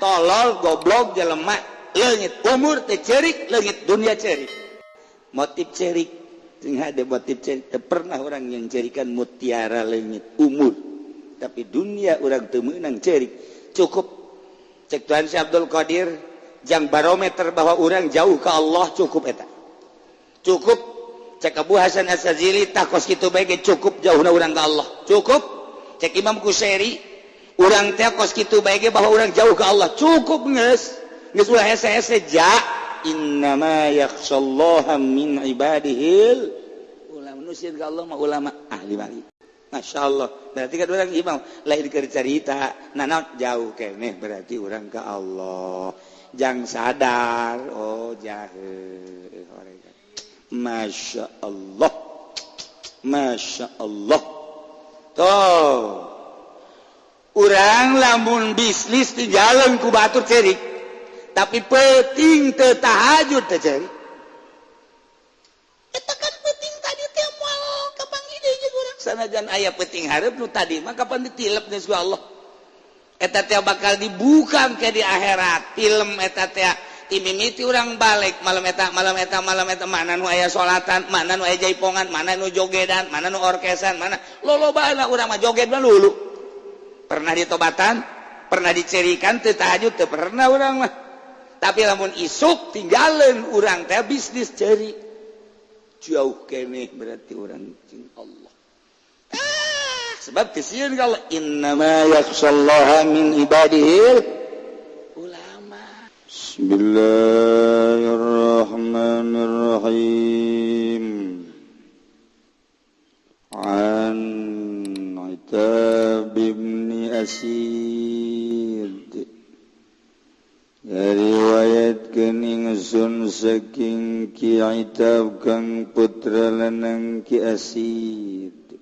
Tolol goblok jelema leungit umur teh cerik, leungit dunia cerik. Motif cerik sing hade motif cerik. Teu pernah orang yang cerikan mutiara leungit umur, tapi dunia urang teu meunang cerik. Cukup cek Tuhan Syekh Abdul Qadir jang barometer bahwa orang jauh ke Allah, cukup eta. Cukup cek Abu Hasan As-Sazili tah kos kitu bae ge cukup jauhna urang ka Allah. Cukup cek Imam Kusyairi urang teh kos kitu bae ge bahwa urang jauh ke Allah, cukup geus. Geus ulah hese-hese ja innama yakhshallaha min ibadihil ulama. Nu sieun ka Allah mah ulama ahli mali. Masya Allah, berarti kan orang imam lain keur carita nanaon jauh keneh berarti urang ka Allah. Jang sadar oh jahe. Masya Allah, Masya Allah. Tuh urang lamun bisnis di jalan ku batur cerik, tapi penting teu tahajud teh cerik. Eta kan penting tadi teh moal kapanggih deui jeung urang. Sanajan aya penting hareup nu tadi mah kapan ditilep geus ku Allah. Eta teh bakal dibuka ke di akhirat film eta teh timimiti urang balik malam eta malam eta malam eta mana nu aya salatan, mana nu aya jaipongan, mana nu jogedan, mana nu orkesan, mana lolobana urang mah joget mah lulu. Pernah ditobatan, pernah dicerikan teu tahajud teu pernah urang mah. Tapi lamun isuk tinggalin urang teh bisnis ceri jauh keneh berarti urang jeung Allah. Ah, sebab kesieun ka Allah innama yakhshallaha min ibadihil ulama. Bismillahirrahmanirrahim. An Itab bin Asid riwayatkeun ingsun saking Ki Itab kang putra lanang Ki Asid.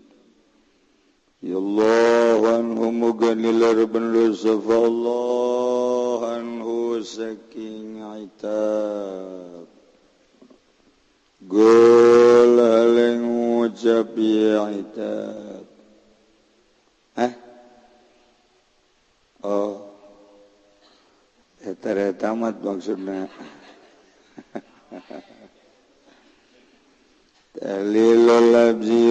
Ya Allah anhu muga nilar benlu sapa Allah anhu saking Itab. Gol haleng ngucap ya Itab. Hah? Oh. Eta tamat maksudna. Talilul labzi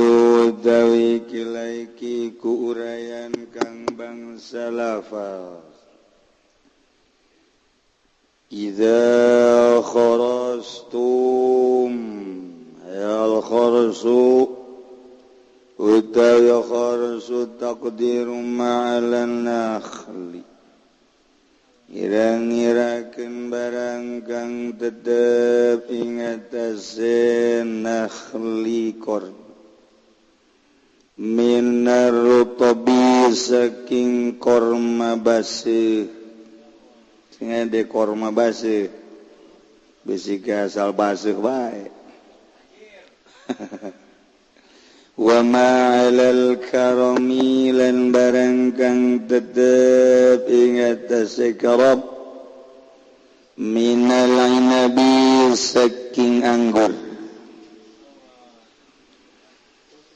utawi kilaiki ku urayan kang bangsa lafaz. Idza kharastum al kharsu utawi kharsu taqdiru ma'alan nakhli. Ngira-ngirakeun barang kang tetep ing atase nakhli korma minar rutabi saking korma baseuh. Sing ade korma baseuh bisi asal baseuh bae. Wa ma'alal karami lan barang kang tetep ing atase karab minal inabi saking anggur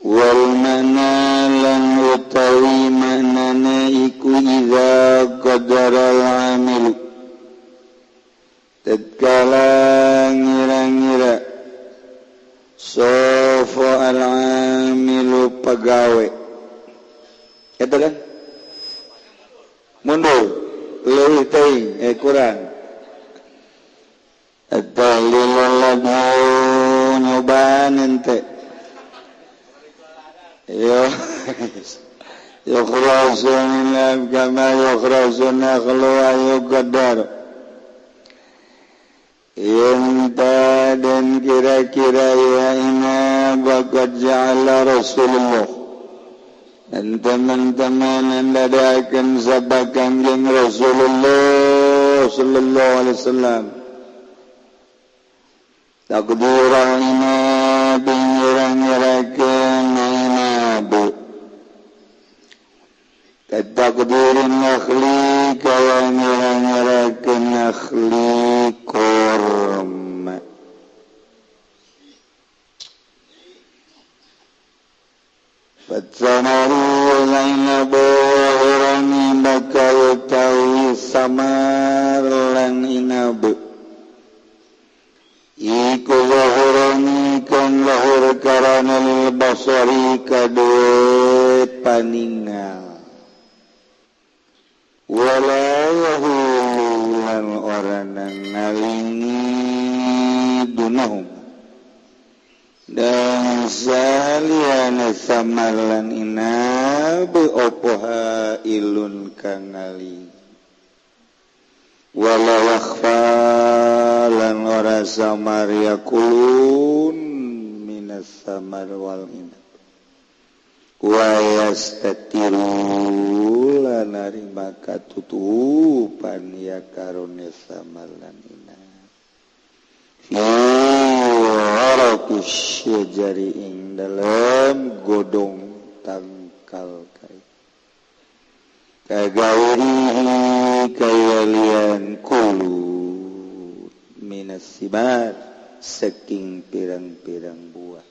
wal manalan utawi manana iku idza qadaral amilu tatkala ngira-ngira sofa al-amilu pagawe. Eta kan mundur leuwih teuing kurang. Eta lilalagu nyobaan ente. Yo yukhrasu min kama yukhrasu nakhlu wa yuqaddar. Yunta dan kira-kira ya ina bakat ja'ala Rasulullah dan teman-teman yang dadakan sahabat Kangjeng Rasulullah sallallahu alaihi wasallam takdiran ina bingira-ngirakan ina bu takdirin nakhli kaya ngira-ngirakan nakhli korma. Fatsamari laina buhurani bakal tawi sama samar lan inab iku zahurani kang lahir karana lil basari kadue paningal wala yahulu lan ora ngalingi dunahum dan saliana samar lan inab opo hailun kang ngali wala yakhfa lan ora samar yakulun minas samar wal inab wa yastatiru lan narima katutupan ya karone samar lan inab fi jari ing dalam godong tangkal kai kagaurihi kayalian kulu minas sibar saking pirang-pirang buah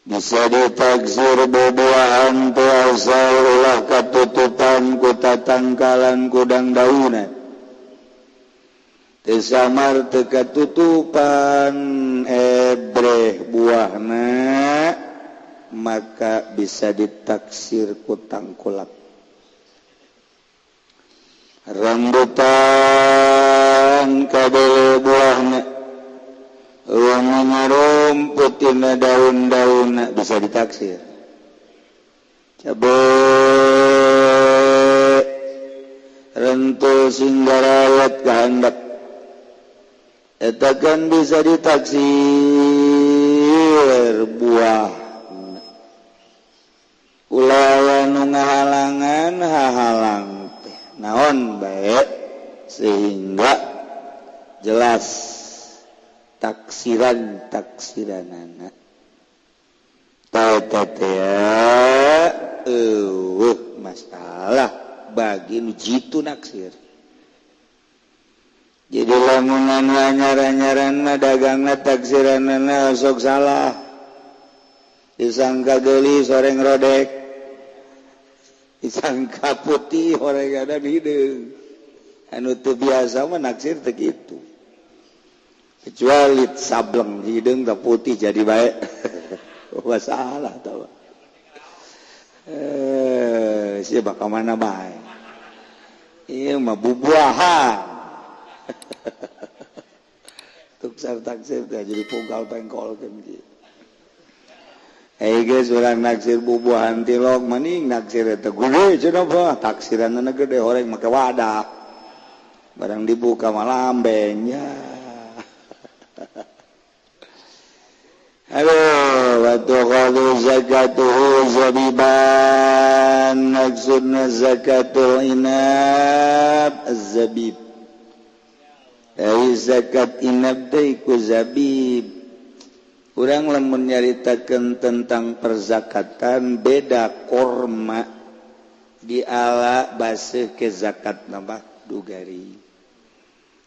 bisa ditaksir bubuahan tu asal ulah katutupan ku tatangkalan kudang daunan samar teu katutupan ebreh buahna maka bisa ditaksir ku tangkulak rambutan kabele buahna wangi rumput tina daun-daunna bisa ditaksir cabe rentul singgarayat kahandap eta kan bisa ditaksir buah ulah nu ngahalangan hahalang teh naon bae sehingga jelas taksiran taksiranana ta teh eueuh masalah bagi nu jitu naksir. Jadi lamunan anyar-anyaran mah dagangna taksiranana sok salah. Disangka geulis horeng rodek. Disangka putih horeng ada hideung. Anu teu biasa mah naksir teu kitu. Kecuali sableng hideung teu putih jadi bae. Masalah tah. Sia bakal mana bae. Ieu mah bubuahan. Tuksar taksir teh jadi punggal pengkol kan gitu. Hei geus urang naksir bubuahan tilok maning naksir eta gede cenah bah taksiranna gede horeng make wadah. Barang dibuka mah lambeng ya. Aduh, wa tuqadu zakatuhu zabiban maksudna zakatul inab az-zabib. Ai zakat inab teh ku zabib. Urang lamun nyaritakeun tentang perzakatan beda korma di ala baseuh ke zakat nambah dugari.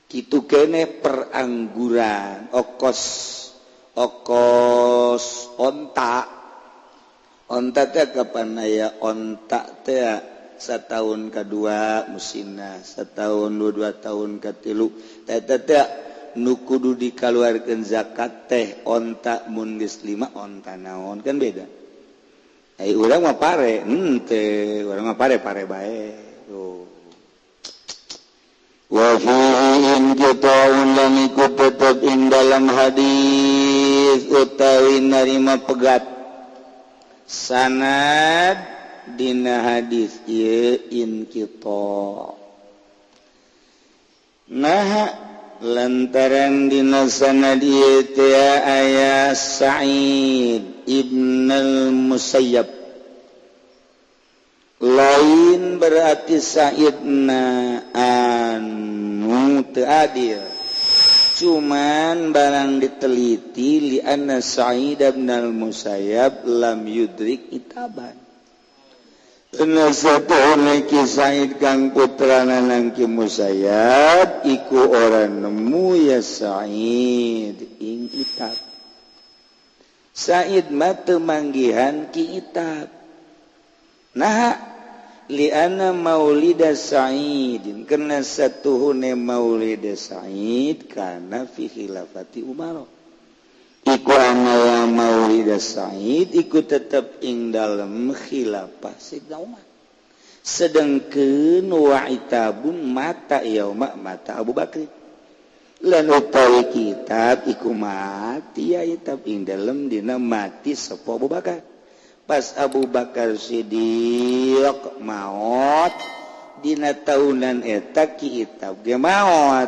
Kitu keneh perangguran okos okos onta. Onta teh kapan aya onta teh setahun kedua musimna, setahun dua tahun katilu teh teh nu kudu dikaluarkeun zakat teh onta mun geus 5 onta naon kan beda. Ai urang mah pare henteu urang mah pare-pare bae. Tuh. Wa fihi inqita'un lan iku tetep ing dalam hadis utawi narima pegat sanad dina hadis ieu inqita. Nah lantaran dina sanad ieu teh aya Sa'id ibn al-Musayyab. Lain berarti Sa'idna anu teu adil. Cuman barang diteliti li anna Sa'id ibn al-Musayyab lam yudrik itaban. Ki Said kang putrana nang Ki Musayyab iku ora nemu ya Said ing itab. Said mah teu manggihan ki itab. Nah Liana maulida Sa'idin karena satuhune maulida Sa'id kana fi khilafati Umar. Iku ana maulida Sa'id iku tetep ing dalem khilafah Sayyidina Umar. Sedengkeun wa itabun mata yauma mata Abu Bakar. Lan utawi kitab iku mati ya itab ing dalem dina mati sapa Abu Bakar. Pas Abu Bakar Siddiq maot dina taunan eta ki itab ge maot.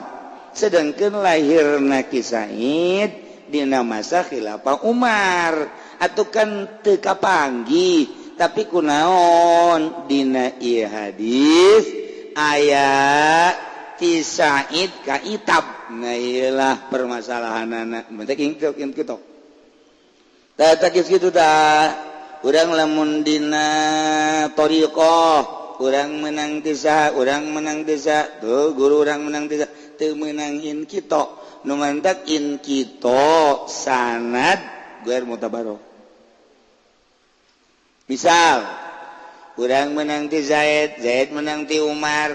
Sedangkan lahirna Ki Said dina masa khilafah Umar atuh kan teu kapanggih tapi kunaon dina ieu hadis aya ti Said ka Itab. Nah ieu permasalahanana mentek kitu tah tah kitu tah. Urang lamun dina thariqah urang menang desa, urang menang desa, tuh guru urang menang desa, teu meunang in kita, nu mantak in kita sanad guer mutabaroh. Misal urang menang ti Zaid, Zaid menang ti Umar,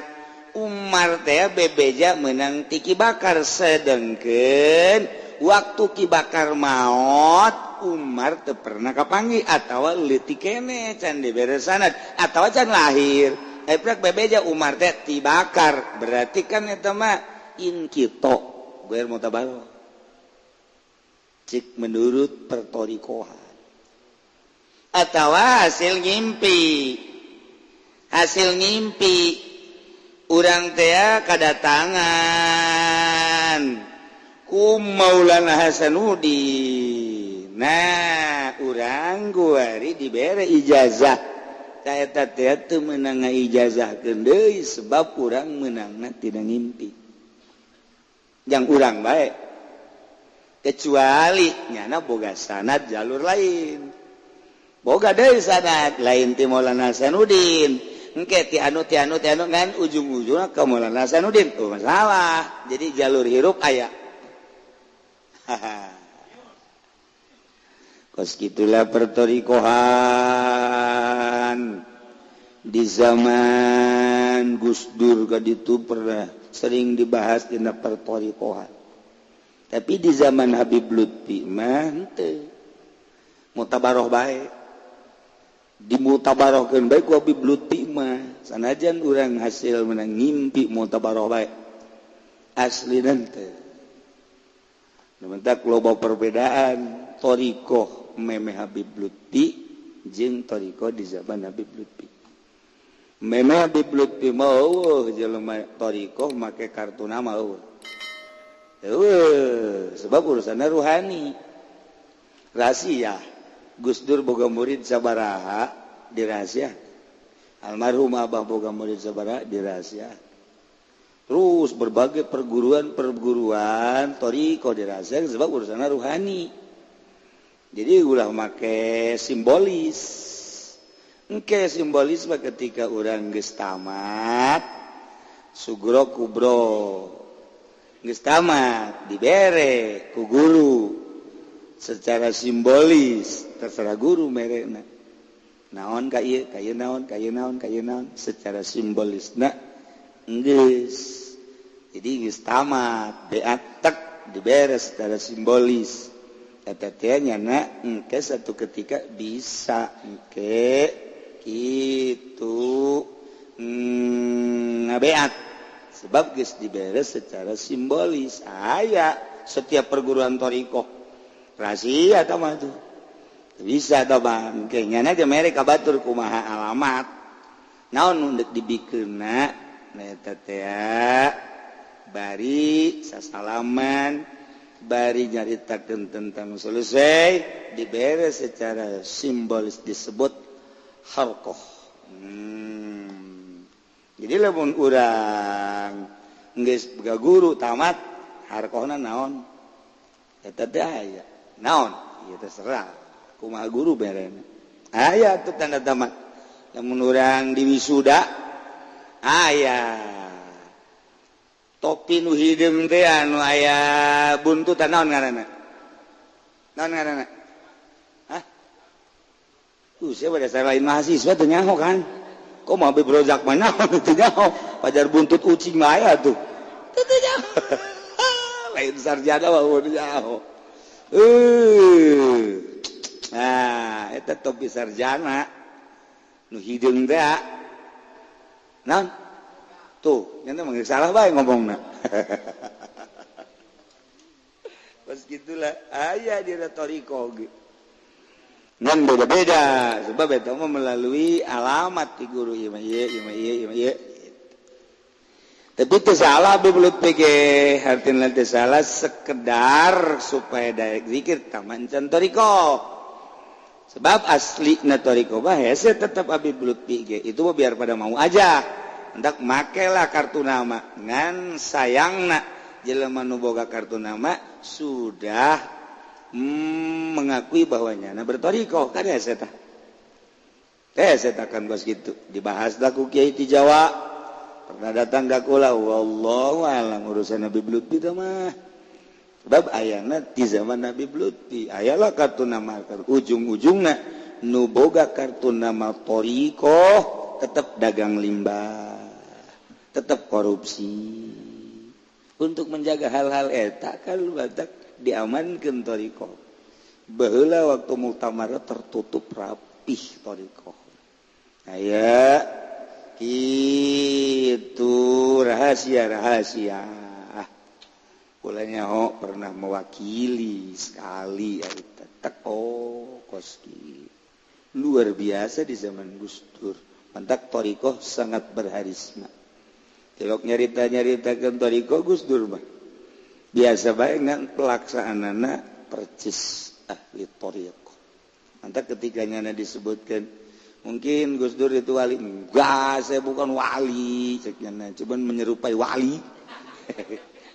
Umar teh bebeja menang ti Ki Bakar, sedengkeun waktu Ki Bakar maot Umar teu pernah kapanggih atawa leutik keneh can dibere sanad atawa can lahir. Eprak bebeja Umar teh ti Bakar, berarti kan eta mah in kita guer mutabaroh. Cik menurut pertorikohan atawa hasil ngimpi. Hasil ngimpi urang teh kadatangan ku Maulana Hasanuddin. Nah, urang guari dibere ijazah. Ka eta teh teu meunang ngaijazahkeun deui sebab urang meunangna tina ngimpi. Jang urang bae. Kecuali nyana boga sanad jalur lain. Boga deui sanad lain ti Maulana Hasanuddin. Engke ti anu ti anu ti anu ngan ujung-ujungna ka Maulana Hasanuddin. Oh, masalah. Jadi jalur hirup aya. Haha. Kos gitulah pertorikohan di zaman Gus Dur kaditu pernah sering dibahas dina pertorikohan. Tapi di zaman Habib Lutfi mah henteu. Mutabaroh bae. Dimutabarohkeun bae ku Habib Lutfi mah. Sanajan urang hasil menang ngimpi mutabaroh bae. Aslina henteu. Nu mentak loba perbedaan torikoh meme Habib Lutfi jeung torikoh di zaman Habib Lutfi. Meme Habib Lutfi mah eueuh jelema torikoh make kartu nama eueuh. Eueuh, sebab urusanna ruhani. Rahasia. Gus Dur boga murid sabaraha dirahasia. Almarhum Abah boga murid sabaraha dirahasia. Terus berbagai perguruan-perguruan torikoh dirahasia sebab urusanna ruhani. Jadi ulah make simbolis. Engke simbolis mah ketika urang geus tamat sugro kubro. Geus tamat dibere ku guru secara simbolis, terserah guru merena. Naon ka ieu, ka ieu naon, ka ieu naon, ka ieu naon secara simbolisna geus. Jadi geus tamat, beat tek dibere secara simbolis. Eta teh nyana engke satu ketika bisa engke kitu ngabeat sebab geus dibere secara simbolis. Aya setiap perguruan thariqah rahasia eta mah tuh bisa tah bang engke nyana ge mere ka batur kumaha alamat naon nu deuk dibikeunna eta teh bari sasalaman bari nyaritakeun tentang selesai dibere secara simbolis disebut harqah. Jadi lamun urang geus boga guru tamat harqahna naon eta teh aya naon ieu terserah kumaha guru berena aya tuh tanda tamat. Lamun urang di wisuda aya topi nu hideung teh anu aya buntutan naon ngaranna? Naon ngaranna? Hah? Sia pada saya lain mahasiswa teu nyaho kan? Kok mau Habib Rozak mah nyaho teu nyaho. Pajar buntut ucing mah aya tuh. Teu nyaho. Lain sarjana mah teu nyaho. Nah, eta topi sarjana. Nu hideung teh. Naon? Tuh, nya mah salah bae ngomongna. Pas gitulah aya di retoriko ge. Ngan beda-beda sebab eta mah melalui alamat di guru ieu mah ieu ieu mah ieu ieu mah ieu. Tapi teu salah bebelut PG hartina teu salah sekedar supaya daek zikir taman can toriko. Sebab aslina toriko mah hese tetep abi belut PG itu mah biar pada mau aja. Hendak makelah kartu nama ngan sayangna jelema nu boga kartu nama sudah mengakui bahwa nyana bertoriko kan ya saya kan bos gitu dibahas lah ku kiai di Jawa pernah datang ka kula wallahu alam urusan Nabi Lutfi mah sebab ayana di zaman Nabi Lutfi ayalah kartu nama ujung-ujungna nu boga kartu nama toriko tetap dagang limbah tetap korupsi untuk menjaga hal-hal eta kan batak diamankan toriko. Baheula waktu muktamar tertutup rapih toriko. Aya kitu rahasia-rahasia. Kula nyaho pernah mewakili sekali eta teko koski. Luar biasa di zaman Gus Dur. Mantak toriko sangat berharisma. Tilok nyarita-nyaritakeun toriko Gus Dur mah. Biasa bae ngan pelaksanaanna percis ahli thariqah. Mantap ketika nyana disebutkan mungkin Gus Dur itu wali, enggak saya bukan wali, cek nyana cuman menyerupai wali.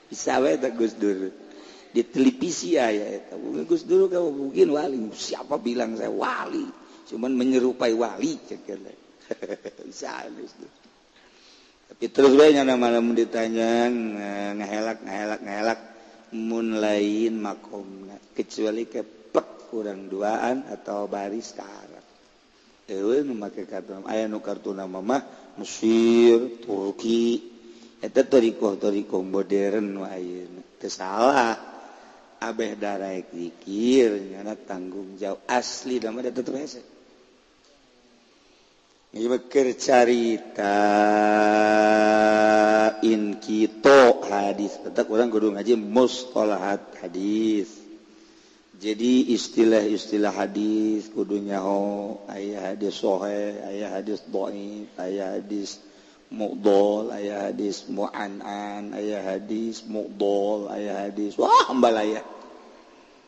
Bisa wae tah Gus Dur. Di televisi aya eta. Gus Dur kamu mungkin wali, siapa bilang saya wali? Cuman menyerupai wali cek nyana. Bisa Gus Dur. Tapi terus bae nyana malam ditanya ngahelak ngahelak ngahelak mun lain makomna kecuali keplek kurang duaan atau baris karak. Eueuh nu make kartu aya nu kartu nama mah Mesir, Turki eta torikoh-torikoh modern nu ayeuna. Teu salah. Abeh daraek zikir nyana tanggung jawab asli da mah tetep hese. Ieu keur carita in kito hadis tetap orang kudu ngaji mustalahat hadis. Jadi istilah-istilah hadis kudu nyaho aya hadis sahih, aya hadis dhaif, aya hadis mudhal, aya hadis mu'an'an, aya hadis mudhal, aya hadis wah hambalaya.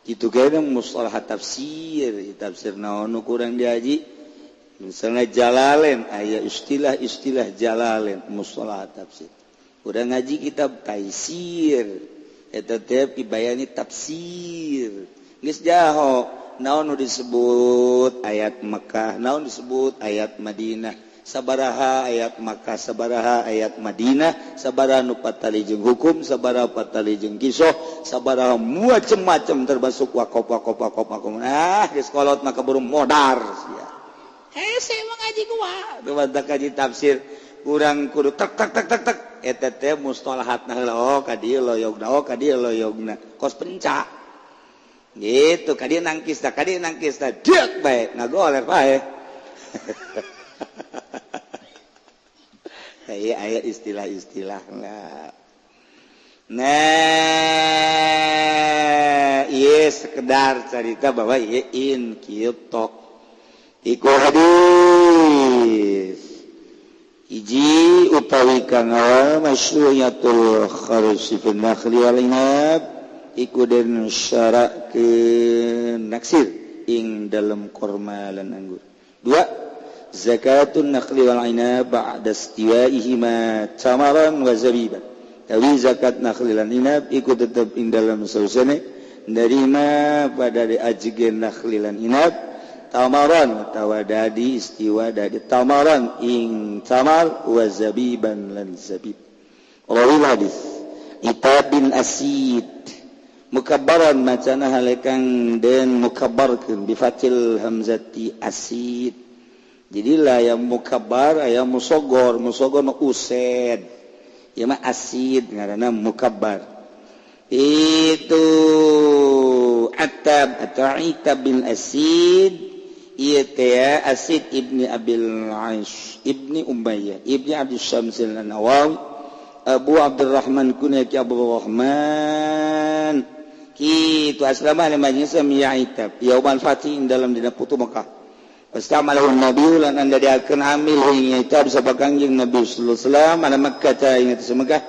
Kitu kene mustalahat tafsir, tafsir naon nu kurang diaji. Misalnya Jalalain, aya istilah-istilah Jalalain mustalah tafsir. Udah ngaji kitab Taisir, eta teh dibayani tafsir. Geus jaho, naon nu disebut ayat Mekah, naon disebut ayat Madinah. Sabaraha ayat Makkah, sabaraha ayat Madinah, sabaraha nu patali jeung hukum, sabaraha patali jeung kisah, sabaraha macem-macem termasuk wakof wakof wakof wakof. Ah, geus kolot mah keburu modar sia. Hese mah ngaji kumaha? Teu badak ngaji tafsir kurang kudu tek tek tek tek tek eta teh mustalahatna heula oh ka dieu loyogna oh ka dieu loyogna kos pencak. Gitu ka dieu nangkis ta ka dieu nangkis ta deuk bae ngagoler bae. Aya aya istilah-istilahna. Nah, ieu sekedar carita bahwa ieu in kieu tok. Iku hadis hiji utawi kang masyru'iyatul kharsi fil nakhli wal inab iku den syara'keun naksir ing dalem korma lan anggur. Dua, zakatun nakhli wal inab ba'da istiwaihima tamaran wa zabiban. Tawi zakat nakhli lan inab iku tetep ing dalem sausane nerima pada diajegen nakhli lan inab tamaran atawa dadi istiwa dadi tamaran ing tamar wa zabiban lan zabib. Rawi hadis Itab bin Asid mukabbaran macana halekang den mukabbarkeun bi fatil hamzati asid Jadilah yang mukabbar aya musogor, musogor mah used. Ieu mah asid ngaranna mukabbar. Itu Atab atau Itab bin Asid, ieu teh Asid ibni Abil Aish ibni Umayyah ibni Abdus Syamsil An-Nawawi Abu Abdurrahman kunya ki Abu Rahman. Kitu aslama lemanya samiya Itab yaumal fatih dalam dina putu Mekah. Astamalahu Nabi lan anda diakeun amil ing Itab sapa Kangjeng Nabi sallallahu alaihi wasallam ala Makkah ta ing atas Mekah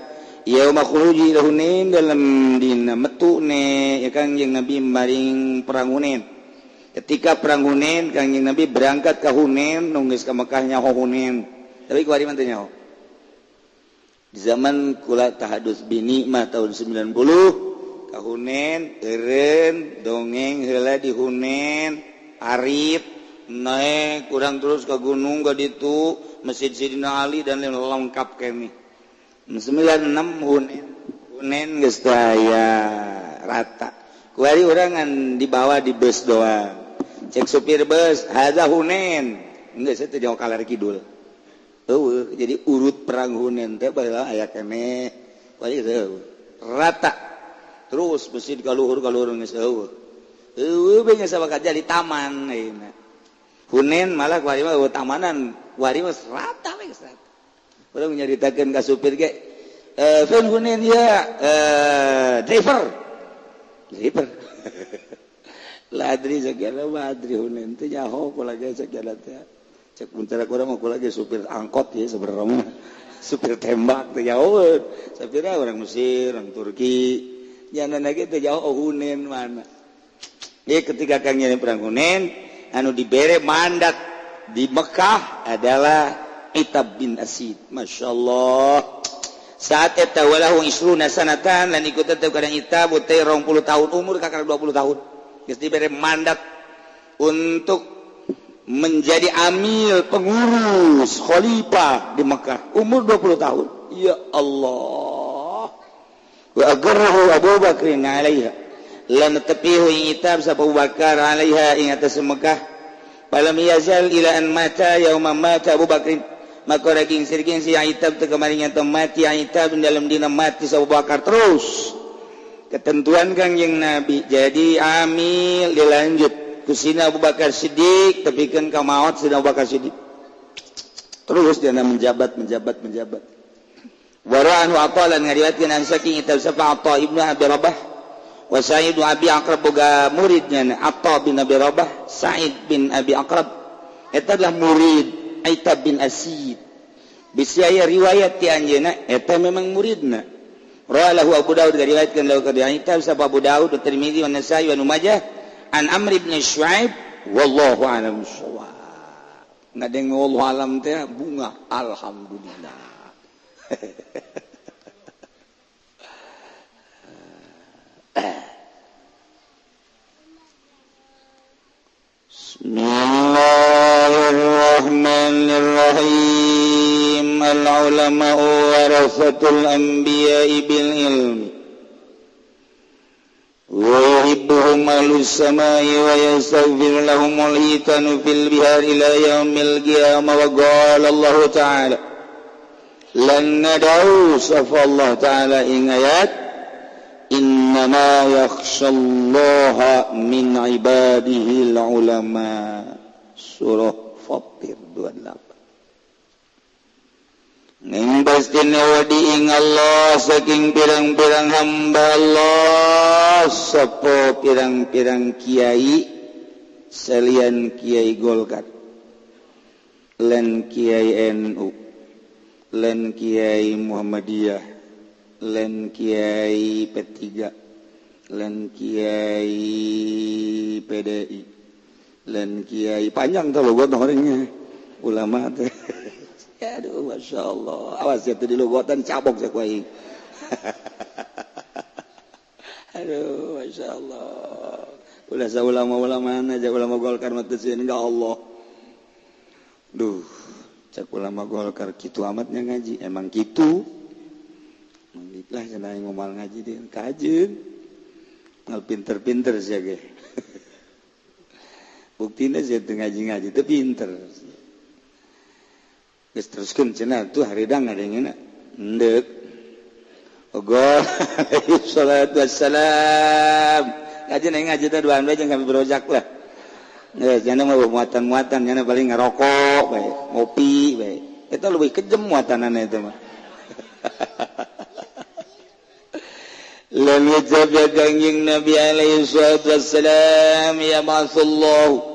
yauma khuruji ila Hunain dalam dina metu ne ya Kangjeng Nabi maring perang Hunain. Ketika perang Hunain Kangjeng Nabi berangkat ke Hunain nunggu ka Mekah nyaho Hunain. Tapi kuari mah teu nyaho. Di zaman kula tahadus bini mah tahun 90 ka Hunain eureun dongeng heula di Hunain arif naik kurang terus ke gunung ke ditu Masjid Sidina Ali dan lain lengkap kami. 96 Hunain Hunain geus teu aya rata. Kuari urang ngan dibawa di bus doang. Cek supir bus hadza Hunain. Geus teu jauh kaler kidul. Eueuh jadi urut perang Hunain teh baheula aya keneh. Kuari teu rata. Terus masjid ka luhur geus eueuh. Eueuh bae geus bakal jadi taman ayeuna. Hunain malah kuari mah tamanan, kuari mah rata we geus rata. Urang nyaritakeun ka supir ge, "Fen Hunain ya, driver." Driver. Ladri segala wadri Hunain teh nyaho kula ge segala teh. Cek muncara urang mah kula ge supir angkot ya sebenarnya mah. Supir tembak teh nyaho. Sapira urang Mesir, urang Turki. Jangan lagi teh jauh Hunain mana. Ieu ketika Kang Nyari perang Hunain anu dibere mandat di Mekah adalah Itab bin Asid. Masya Allah. Saat eta walahu isruna sanatan lan ikut tetep kadang Itab teh 20 tahun umur kakak 20 tahun. Geus dibere mandat untuk menjadi amil pengurus khalifah di Mekah umur 20 tahun. Ya Allah. Wa agarrahu Abu Bakrin alaiha. Lan tepihu ing Itab sapa Abu Bakar alaiha ing atas Mekah. Falam yazal ila an mata yauma mata Abu Bakrin. Maka ora gingsir-gingsir Itab teu kemaringan teu mati Itab dalam dina mati sapa Abu Bakar terus. Ketentuan Kangjeng Nabi jadi amil dilanjut ku sina Abu Bakar Siddiq tepikeun ka maot sina Abu Bakar Siddiq. Terus dia menjabat menjabat menjabat. Wara'anhu Atha lan ngariwayatkeun an saking Itab sapa Atha ibnu Abi Rabah wa Sa'id bin Abi Aqrab boga muridnya Atha bin Abi Rabah, Sa'id bin Abi Aqrab eta adalah murid Itab bin Asid. Bisi aya riwayat ti anjeunna eta memang muridna. Rawahu Abu Daud diriwayatkeun lahu ka Itab sapa Abu Daud, Tirmizi wa Nasa'i wa Majah an Amr bin Syuaib wallahu a'lam bissawab. Ngadeng wallahu alam teh bunga alhamdulillah. Bismillahirrahmanirrahim. Al-ulama'u warasatul anbiya'i bil ilmi wa yuhibbuhum ahlus samai wa yastaghfir lahumul hitanu fil bihari ila yaumil qiyamah. Wa qala Allah ta'ala lan nad'u safa Allah ta'ala ing ayat innama yakhshallaha min ibadihil ulama. Surah Fatir 28. Ning pastine wedi ing Allah saking pirang-pirang hamba Allah sapa pirang-pirang kiai salian kiai Golkar lan kiai NU lan kiai Muhammadiyah lan kiai P3 lan kiai PDI lan kiai panjang tuh logot orangnya ulama teh. Aduh, masya Allah, awas ya tuh di logotan cabok saya kuai. Aduh, masya Allah. Ulah sa ulama-ulama aja ulama Golkar mah teu sieun ka Allah. Duh, cek ulama Golkar kitu amatnya ngaji, emang kitu. Mangdiklah cenah ngomal ngaji di kajeun. Ngal pinter-pinter sia ge. Buktina sia teu ngaji-ngaji teu pinter. Geus teruskeun cenah tuh haridang ngadengena endek. Ogo salatu wassalam. Ngaji neng ngaji teh duaan bae jeung kami berojak lah. Geus jana mah muatan-muatan jana paling ngarokok bae, ngopi bae. Eta leuwih kejem muatanana eta mah. Lam yajab kanjeng Nabi alaihi salatu wassalam ya ba'atsullahu.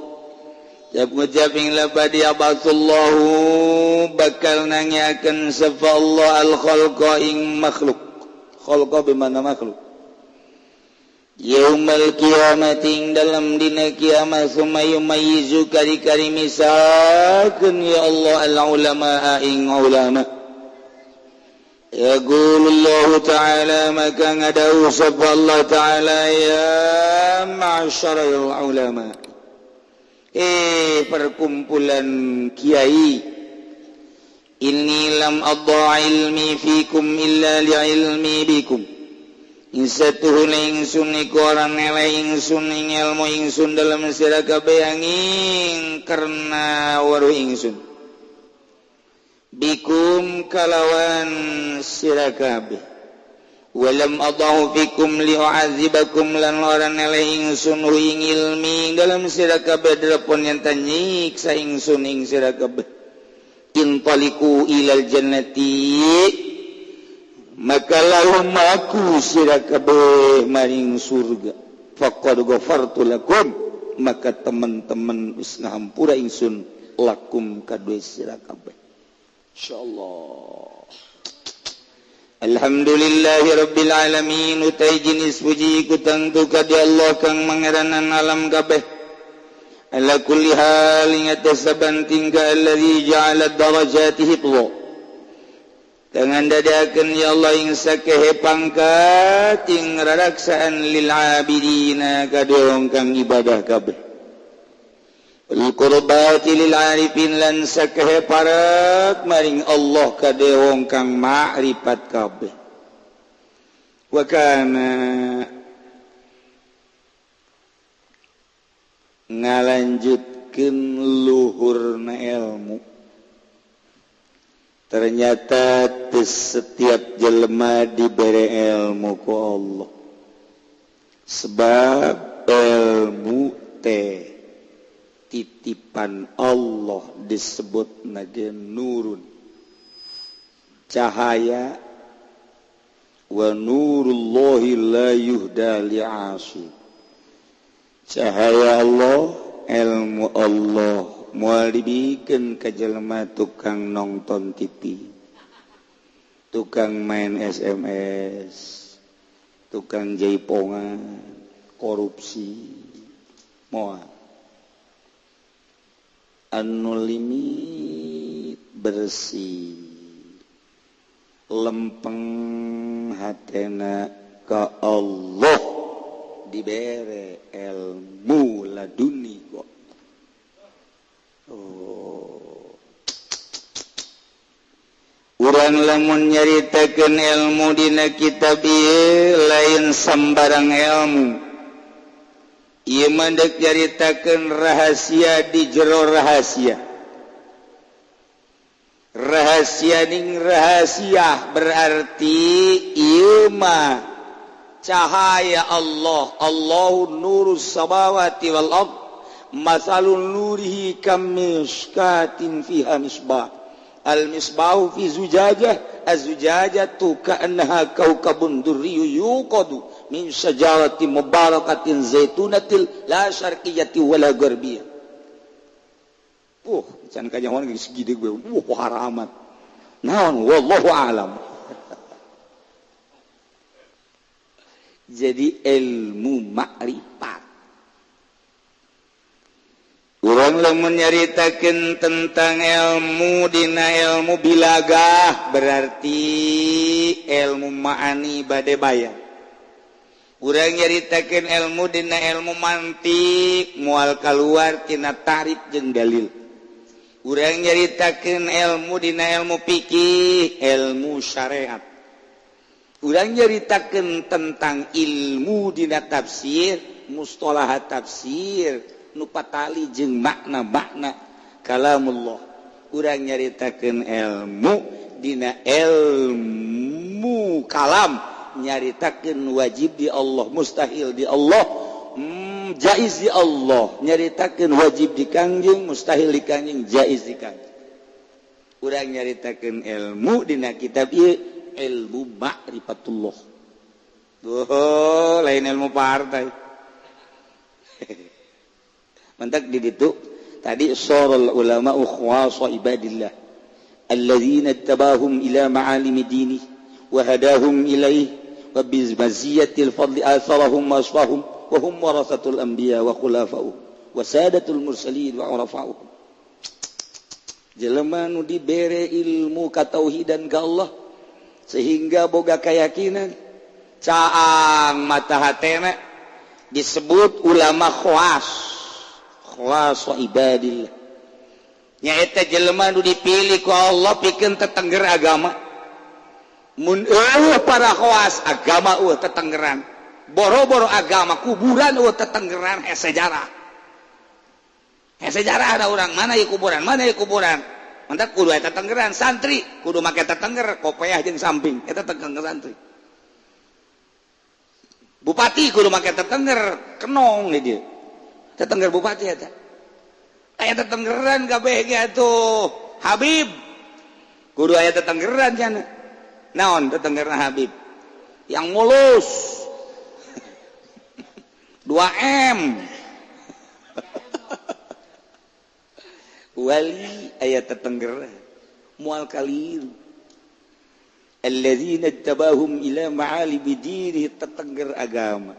Jab ngucap ing lapad ya ba'atsullahu bakal nanyakeun sapa Allah al khalqa ing makhluk. Khalqa bimana makhluk. Yaumal qiyamati ing dalam dina kiamat summa yumayyizu kari-kari misakeun ya Allah al ulama ing ulama. Yaqulullahu ta'ala maka ngadau sapa Allah ta'ala ya ma'syaral ulama. Perkumpulan kiai, inni lam adha ilmi fikum illa li'ilmi bikum. Insatuhun ingsun iku ora nele ingsun ing ilmu ingsun dalam sira kabeh angin karena waruh ingsun bikum kalawan sira kabeh. Walam adahu fikum li'u'adzibakum lan ora nele ingsun ing ilmi dalam sira kabeh drepon yen nyiksa ingsun ing sira kabeh. Intaliku ilal jannati maka lahum aku sira kabeh maring surga. Faqad ghafartu lakum maka teman-teman wis ngahampura ingsun lakum kadue sira kabeh. Insyaallah. Alhamdulillahirabbil alamin utai jenis puji ku tangtu ka di Allah kang mangeranan alam kabeh. Ala kulli hal ingat saban tingkah alladzi ja'ala darajati hifdha. Dengan dadakeun ya Allah ing sakehe pangkat ing raraksaan lil abidina kadue kang ibadah kabeh. Wal qurbati lil arifin lan sakehe parak maring Allah kadue wong kang ma'rifat kabeh. Wa kana ngalanjutkeun luhurna ilmu. Ternyata setiap jelema dibere ilmu ku Allah. Sebab ilmu teh titipan Allah disebut nage nurun, cahaya. Wa nurullahi la yuhda li'asi. Cahaya Allah, ilmu Allah moal dibikeun ka jelema tukang nonton TV, tukang main SMS, tukang jaipongan, korupsi, moal. Anu limit bersih, lempeng hatena ka Allah dibere ilmu laduni kok. Oh. Urang lamun nyaritakeun ilmu dina kitab ieu lain sambarang ilmu. Ieu mah deuk nyaritakeun rahasia di jero rahasia. Rahasia ning rahasia berarti ieu mah cahaya Allah. Allahu nurus samawati wal ardh. Masalul nurihi kamishkatin fiha misbah. Al misbahu fi zujajah, az-zujajatu ka'annaha kawkabun durriyyu yuqadu min syajaratin mubarakatin zaitunatil la syarqiyyati wala gharbiyah. Can kanyahoan geus gede gue. Haramat. Naon wallahu alam. Jadi ilmu makrifat. Urang lamun nyaritakeun tentang ilmu dina ilmu bilagah berarti ilmu ma'ani bade bayar. Urang nyaritakeun ilmu dina ilmu mantik moal kaluar tina tarif jeung dalil. Urang nyaritakeun ilmu dina ilmu fikih, ilmu syariat. Urang nyaritakeun tentang ilmu dina tafsir, mustalahat tafsir, nu patali jeung makna-makna kalamullah. Urang nyaritakeun ilmu dina ilmu kalam, nyaritakeun wajib di Allah, mustahil di Allah, jaiz di Allah, nyaritakeun wajib di Kangjeng, mustahil di Kangjeng, jaiz di Kangjeng. Urang nyaritakeun ilmu dina kitab ieu, ilmu ma'rifatullah. Duh, lain ilmu partai. Mantak di ditu tadi sorol ulama khawasa ibadillah alladzina tabahum ila ma'alimi dini wa hadahum ilaih wa bizmaziyatil fadli atharahum wa asfahum wa hum warasatul anbiya wa khulafa'uhum wa sadatul mursalin wa urafa'uhum. Jelema nu dibere ilmu katauhidan ka Allah sehingga boga keyakinan caang mata hatena disebut ulama khawas, khawas ibadillah. Nyaeta jelema nu dipilih ku Allah pikeun tetengger agama. Mun eueuh para khawas agama eueuh tetenggeran, boro-boro agama kuburan eueuh tetenggeran sejarah. Sejarah ada orang mana ya kuburan, mana ya kuburan. Mantak kudu eta tenggeran santri, kudu make tetengger kopeah jeung samping, eta tetengger santri. Bupati kudu make tetengger kenong di dieu. Tetengger bupati eta. Aya tetenggeran kabeh ge atuh. Habib kudu aya tetenggeran cenah. Naon tetenggerna Habib? Yang mulus. 2M. Wali aya tetenggeran mual kaliru alladzina tabahum ila ma'alimi dinihi tetengger agama.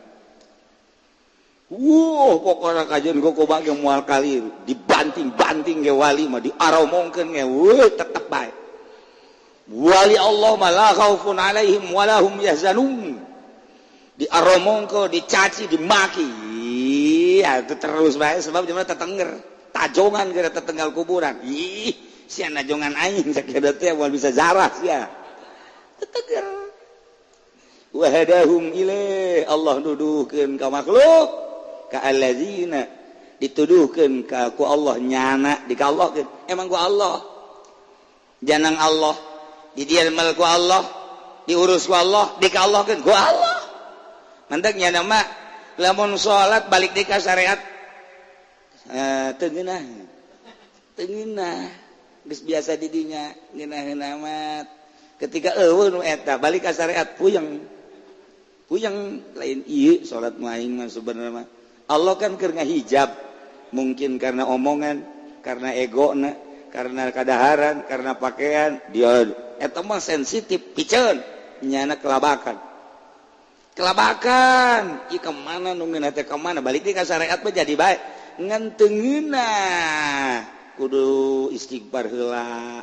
Wuh, pokona kajian koko bage mual kaliru dibanting-banting ge wali mah diaromongkeun ge weuh tetep bae. Wali Allah mah la khaufun alaihim wala hum yahzanun. Diaromongkeun, dicaci, dimaki, ya terus bae sebab jelema tetengger. Tajongan gara tetenggal kuburan. Ih, sia najongan aing sakieu teh moal bisa zarah sia. Teteger. Wa hadahum ilaih, Allah nuduhkeun ka makhluk ka allazina dituduhkeun ka ku Allah nyana dikallahkeun. Emang ku Allah. Janang Allah, didielmel ku Allah, diurus ku Allah, dikallahkeun ku Allah. Mantak nyana mah lamun salat balik deui ka syariat. Tengenah, tengenah, geus biasa didinya ngeunah amat. Ketika eueuh nu eta balik ka syariat puyeng, puyeng lain ieu salat mah aing mah sebenarnya mah. Allah kan keur ngahijab, mungkin karena omongan, karena egona, karena kadaharan, karena pakaian, dia eta mah sensitif piceun, nyana kelabakan. Kelabakan, ieu ka mana nu ngeunah teh ka mana balik deui ka syariat mah jadi bae. Ngan teu ngeunah kudu istighfar heula.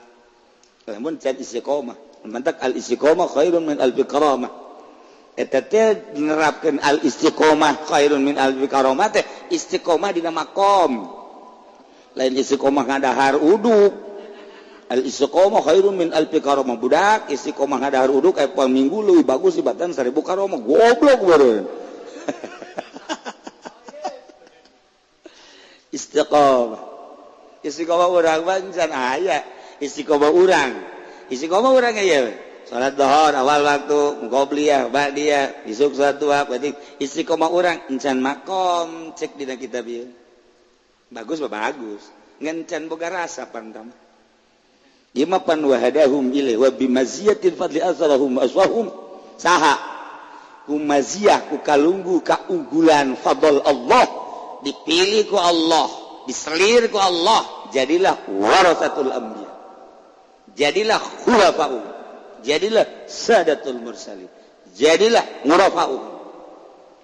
Lamun can istiqomah, mantak al istiqomah khairun min alfi karamah. Eta teh nerapkeun al istiqomah khairun min alfi karamah teh istiqomah dina makom. Lain istiqomah ngadahar uduk. Al istiqomah khairun min alfi karamah budak istiqomah ngadahar uduk aya poe minggu leuwih bagus dibatan 1000 karamah goblok beureun. Istiqomah, istiqomah urang bancan aya istiqomah urang, istiqomah urang aya salat dhuhur awal waktu qobliyah ba'diyah isuk salat duha berarti istiqomah urang encan makom cek dina kitab ieu bagus mah bagus ngan can boga rasa pantam ieu mah pan wahadahum ilaih wa bimaziyatil fadli azrahum aswahum saha kumaziyah ku kalunggu kaunggulan fadl Allah dipilih ku Allah, diselir ku Allah, jadilah warasatul anbiya, jadilah khulafa'u, jadilah sadatul mursalin, jadilah ngurafa'u.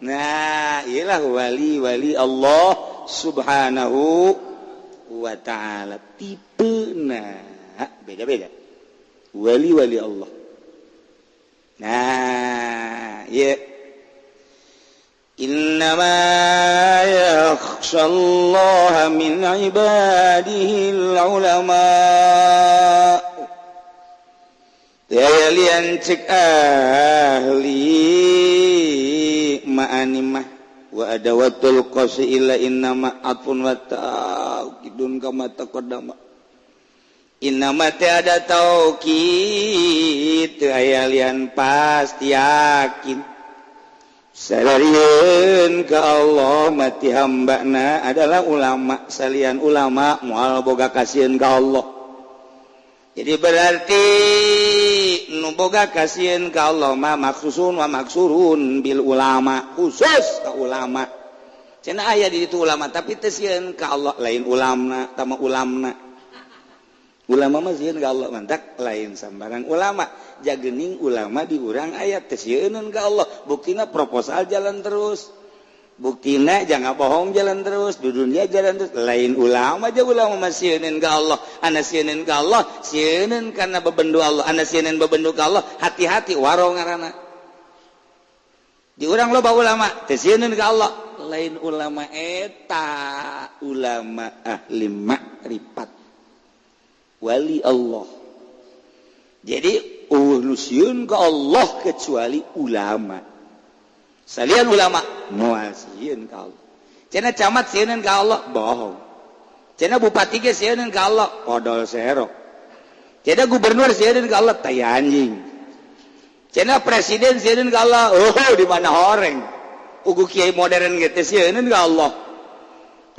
Nah, ialah wali-wali Allah subhanahu wa ta'ala. Tipe nah beda-beda wali-wali Allah. Nah, ya innama yakhshallaha min ibadihil ulama. Lian cek ahli ma'animah wa adawatul qasi illa innama atfun wa ta'kidun kama taqaddama. Innama teh ada taukid teu aya lian pasti yakin. Salarian ke Allah mati hambana adalah ulama, salian ulama moal boga kasieun ka Allah. Jadi berarti nu boga kasieun ka Allah mah maksusun wa maksurun bil ulama, khusus ka ulama. Cenah aya di ditu ulama tapi teu sieun ka Allah, lain ulama tama ulamna. Ulama mah sieun ka Allah mantak lain sambarang ulama. Jagening ulama di urang aya teu sieuneun ka Allah. Buktina proposal jalan terus. Buktina jangan bohong jalan terus, di dunia jalan terus. Lain ulama aja ulama mah sieuneun ka Allah. Ana sieuneun ka Allah, sieuneun karena bebendu Allah. Ana sieuneun bebendu ka Allah, hati-hati waro ngaranna. Di urang loba ulama teu sieuneun ka Allah. Lain ulama eta, ulama ahli makrifat. Wali Allah. Jadi eueuh nu sieun ka Allah kecuali ulama. Salian ulama moal sieun ka Allah. Cenah camat sieun ka Allah, bohong. Cenah bupati ge sieun ka Allah, podol serok. Cenah gubernur sieun ka Allah, tai anjing. Cenah presiden sieun ka Allah, oh di mana horeng. Ugu kiai modern ge teh sieun ka Allah.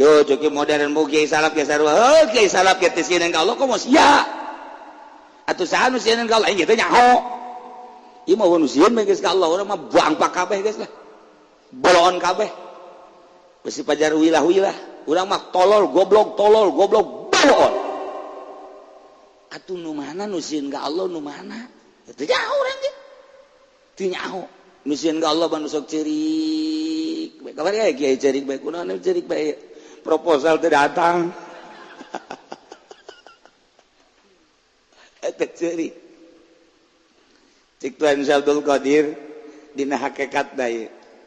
Yo joki modern bu kiai salaf ge sarua, oh kiai salaf ge teh sieun ka Allah komo sia. Atuh saha nu sieun ka Allah aing teh nyaho. Ieu mah nu sieun geus ka Allah, urang mah bangpak kabeh geus lah. Boloon kabeh. Besi pajar wilah-wilah, urang mah tolol goblok boloon. Atuh nu mana nu sieun ka Allah nu mana? Teu nyaho urang ge. Teu nyaho. Nu sieun ka Allah mah nu sok ceurik. Bae kabar ya kiai ceurik bae kunaon ceurik bae. Proposal teu datang. Eta ceurik. Cik Tuan Syabdul Qadir dina hakikat da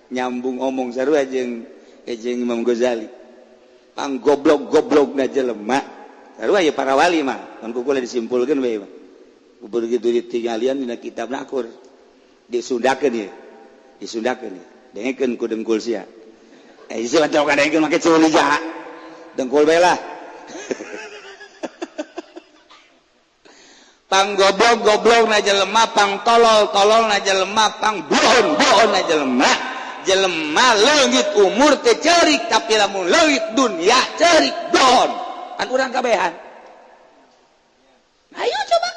nyambung omong sarua jeung Imam Ghazali. Pang goblok-goblokna jelema. Sarua ya para wali mah, kan ku kula disimpulkeun bae mah. Begitu ditinggalian dina kitab nakur. Disundakeun ieu. Disundakeun ieu. Dengekeun ku dengkul sia. Isi mah teu kadengkeun make ceuli jaha. Dengkul bae lah. Pang goblok-goblok na jelema, pang tolol-tolol na jelema, pang bohon-bohon na jelema. Jelema leungit umur teh ceurik tapi lamun leungit dunia ceurik bohon. Kan urang kabehan. Ayo coba.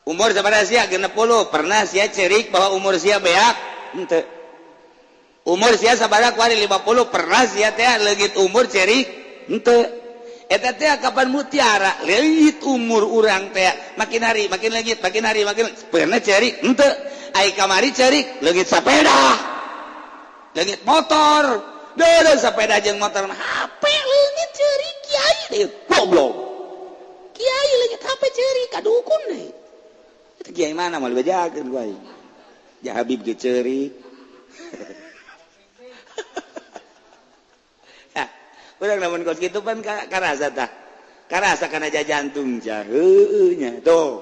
Umur sabaraha sia 60, pernah sia ceurik bahwa umur sia beak? Henteu. Umur sia sabaraha kuari 50, pernah sia teh leungit umur ceurik? Henteu. Eta teh kapan mutiara leungit umur urang teh makin hari makin leungit, makin hari makin pernah ceurik? Henteu. Ai kamari ceurik leungit sepeda, leungit motor, deudeuh sepeda jeung motor mah HP leungit ceurik kiai deui goblok. Kiai leungit HP ceurik ka dukun deui. Eta kiai mana moal dibejakeun ku aing. Ja Habib ge ceurik. Urang lamun kos kitu pan karasa tah. Karasa kana jantung heueuh nya. Tuh,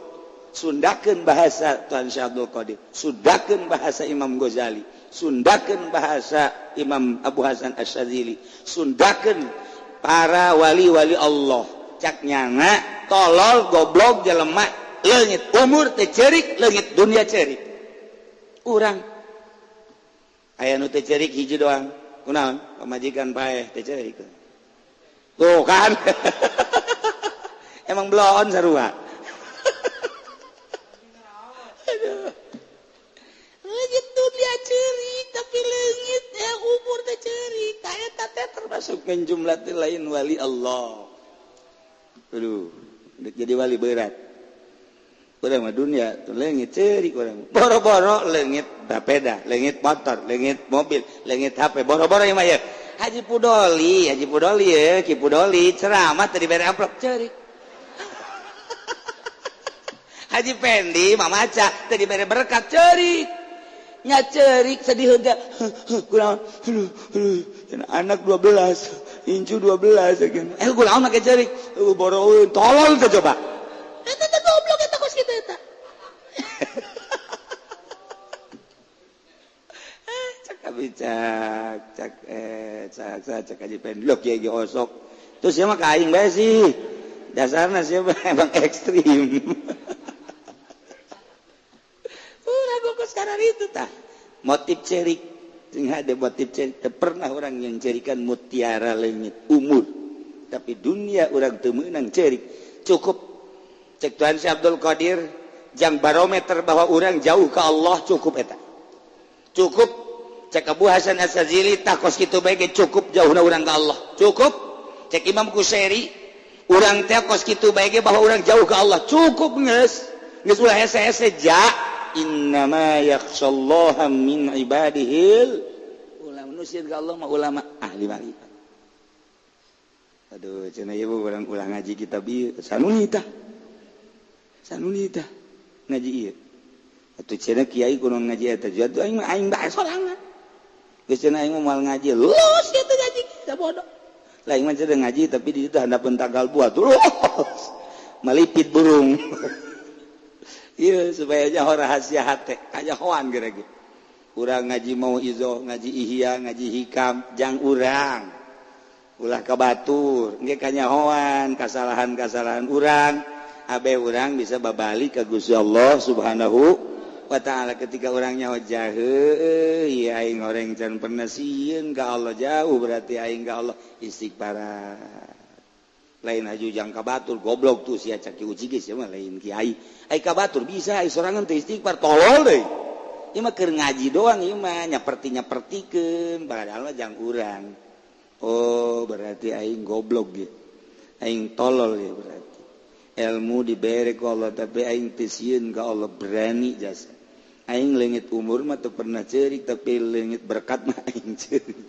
sundakeun bahasa Tuan Syekh Abdul Qadir, sundakeun bahasa Imam Ghazali, sundakeun bahasa Imam Abu Hasan Asy-Syadzili, sundakeun para wali-wali Allah. Cak nyana tolol goblok jelema leungit umur teh ceurik, leungit dunia ceurik. Urang aya nu teh ceurik hiji doang. Kunaon? Pamajikan paeh teh ceurik. Tuh kan. Emang belon sarua. Aduh. Leungit dunia ceurik tapi leungit umur teh ceurik. Tah eta teh termasuk jumlah teh lain wali Allah. Aduh, jadi wali berat. Urang mah dunia tuh leungit ceurik urang. Boro-boro leungit bapeda, leungit motor, leungit mobil, leungit HP, boro-boro ieu mah ya. Haji Pudoli ya, Ki Pudoli ceramah tadi bere amplop ceurik. Haji Pendi mamaca tadi bere berkat ceurik. Nya ceurik sedih teh. Kunaon? Anak 12, incu 12 sakieu. Kunaon make ceurik? Boro tolol teh coba. Eta teh goblok eta kos kitu eta. Cak cak cak cak Haji Pendi lho kiai ge osok. Terus sia mah ka aing bae sih. Dasarna siapa emang ekstrim. Urang kok sekarang itu tah. Motif cerik. Sing ada motif cerik. Teu pernah orang yang cerikan mutiara leungit umur. Tapi dunia urang teu meunang cerik. Cukup cek Tuhan Syekh Abdul Qadir jang barometer bahwa urang jauh ke Allah cukup eta. Cukup cek Abu Hasan Asy-Syadzili tah kos kitu bae ge cukup jauhna urang ka Allah. Cukup cek Imam Kusyairi urang teh kos kitu bae ge bahwa urang jauh ka Allah. Cukup geus. Geus ulah hese-hese ja innama yakhshallaha min ibadihil ulama. Nu sieun ka Allah mah ulama ahli ma'rifat. Aduh cenah ieu urang ulah ngaji kitab ieu sanuni tah. Sanuni tah ngaji ieu. Atuh cenah kiai kudu ngaji eta atuh aing mah aing bae sorangan. Geus cenah aing mah moal ngaji los kitu ngaji kita bodoh. Lah aing mah cenah ngaji tapi di ditu handapeun tanggal buah terus malipit burung. Ieu supaya nyaho rahasia hate kanyahoan geura ge. Urang ngaji mau izo, ngaji ihya, ngaji hikam jang urang. Ulah ka batur, engke kanyahoan kasalahan-kasalahan urang. Abe urang bisa babalik ka Gusti Allah Subhanahu wa ta'ala ketika orangnya jahe ya aing orang can pernah sieun ka Allah jauh berarti aing ka Allah istighfar lain aju jang ka batur goblok tuh sia cak uji geus mah lain kiai ai ka batur bisa ai sorangan teh istighfar tolol deui ieu mah keur ngaji doang ieu mah nyaperti-nyapertikeun padahal mah jang urang oh berarti aing goblok ge aing tolol ya berarti ilmu dibere ku Allah tapi aing teu sieun ka Allah berani jasa aing leungit umur mah teu pernah ceurik tapi leungit berkat mah aing ceurik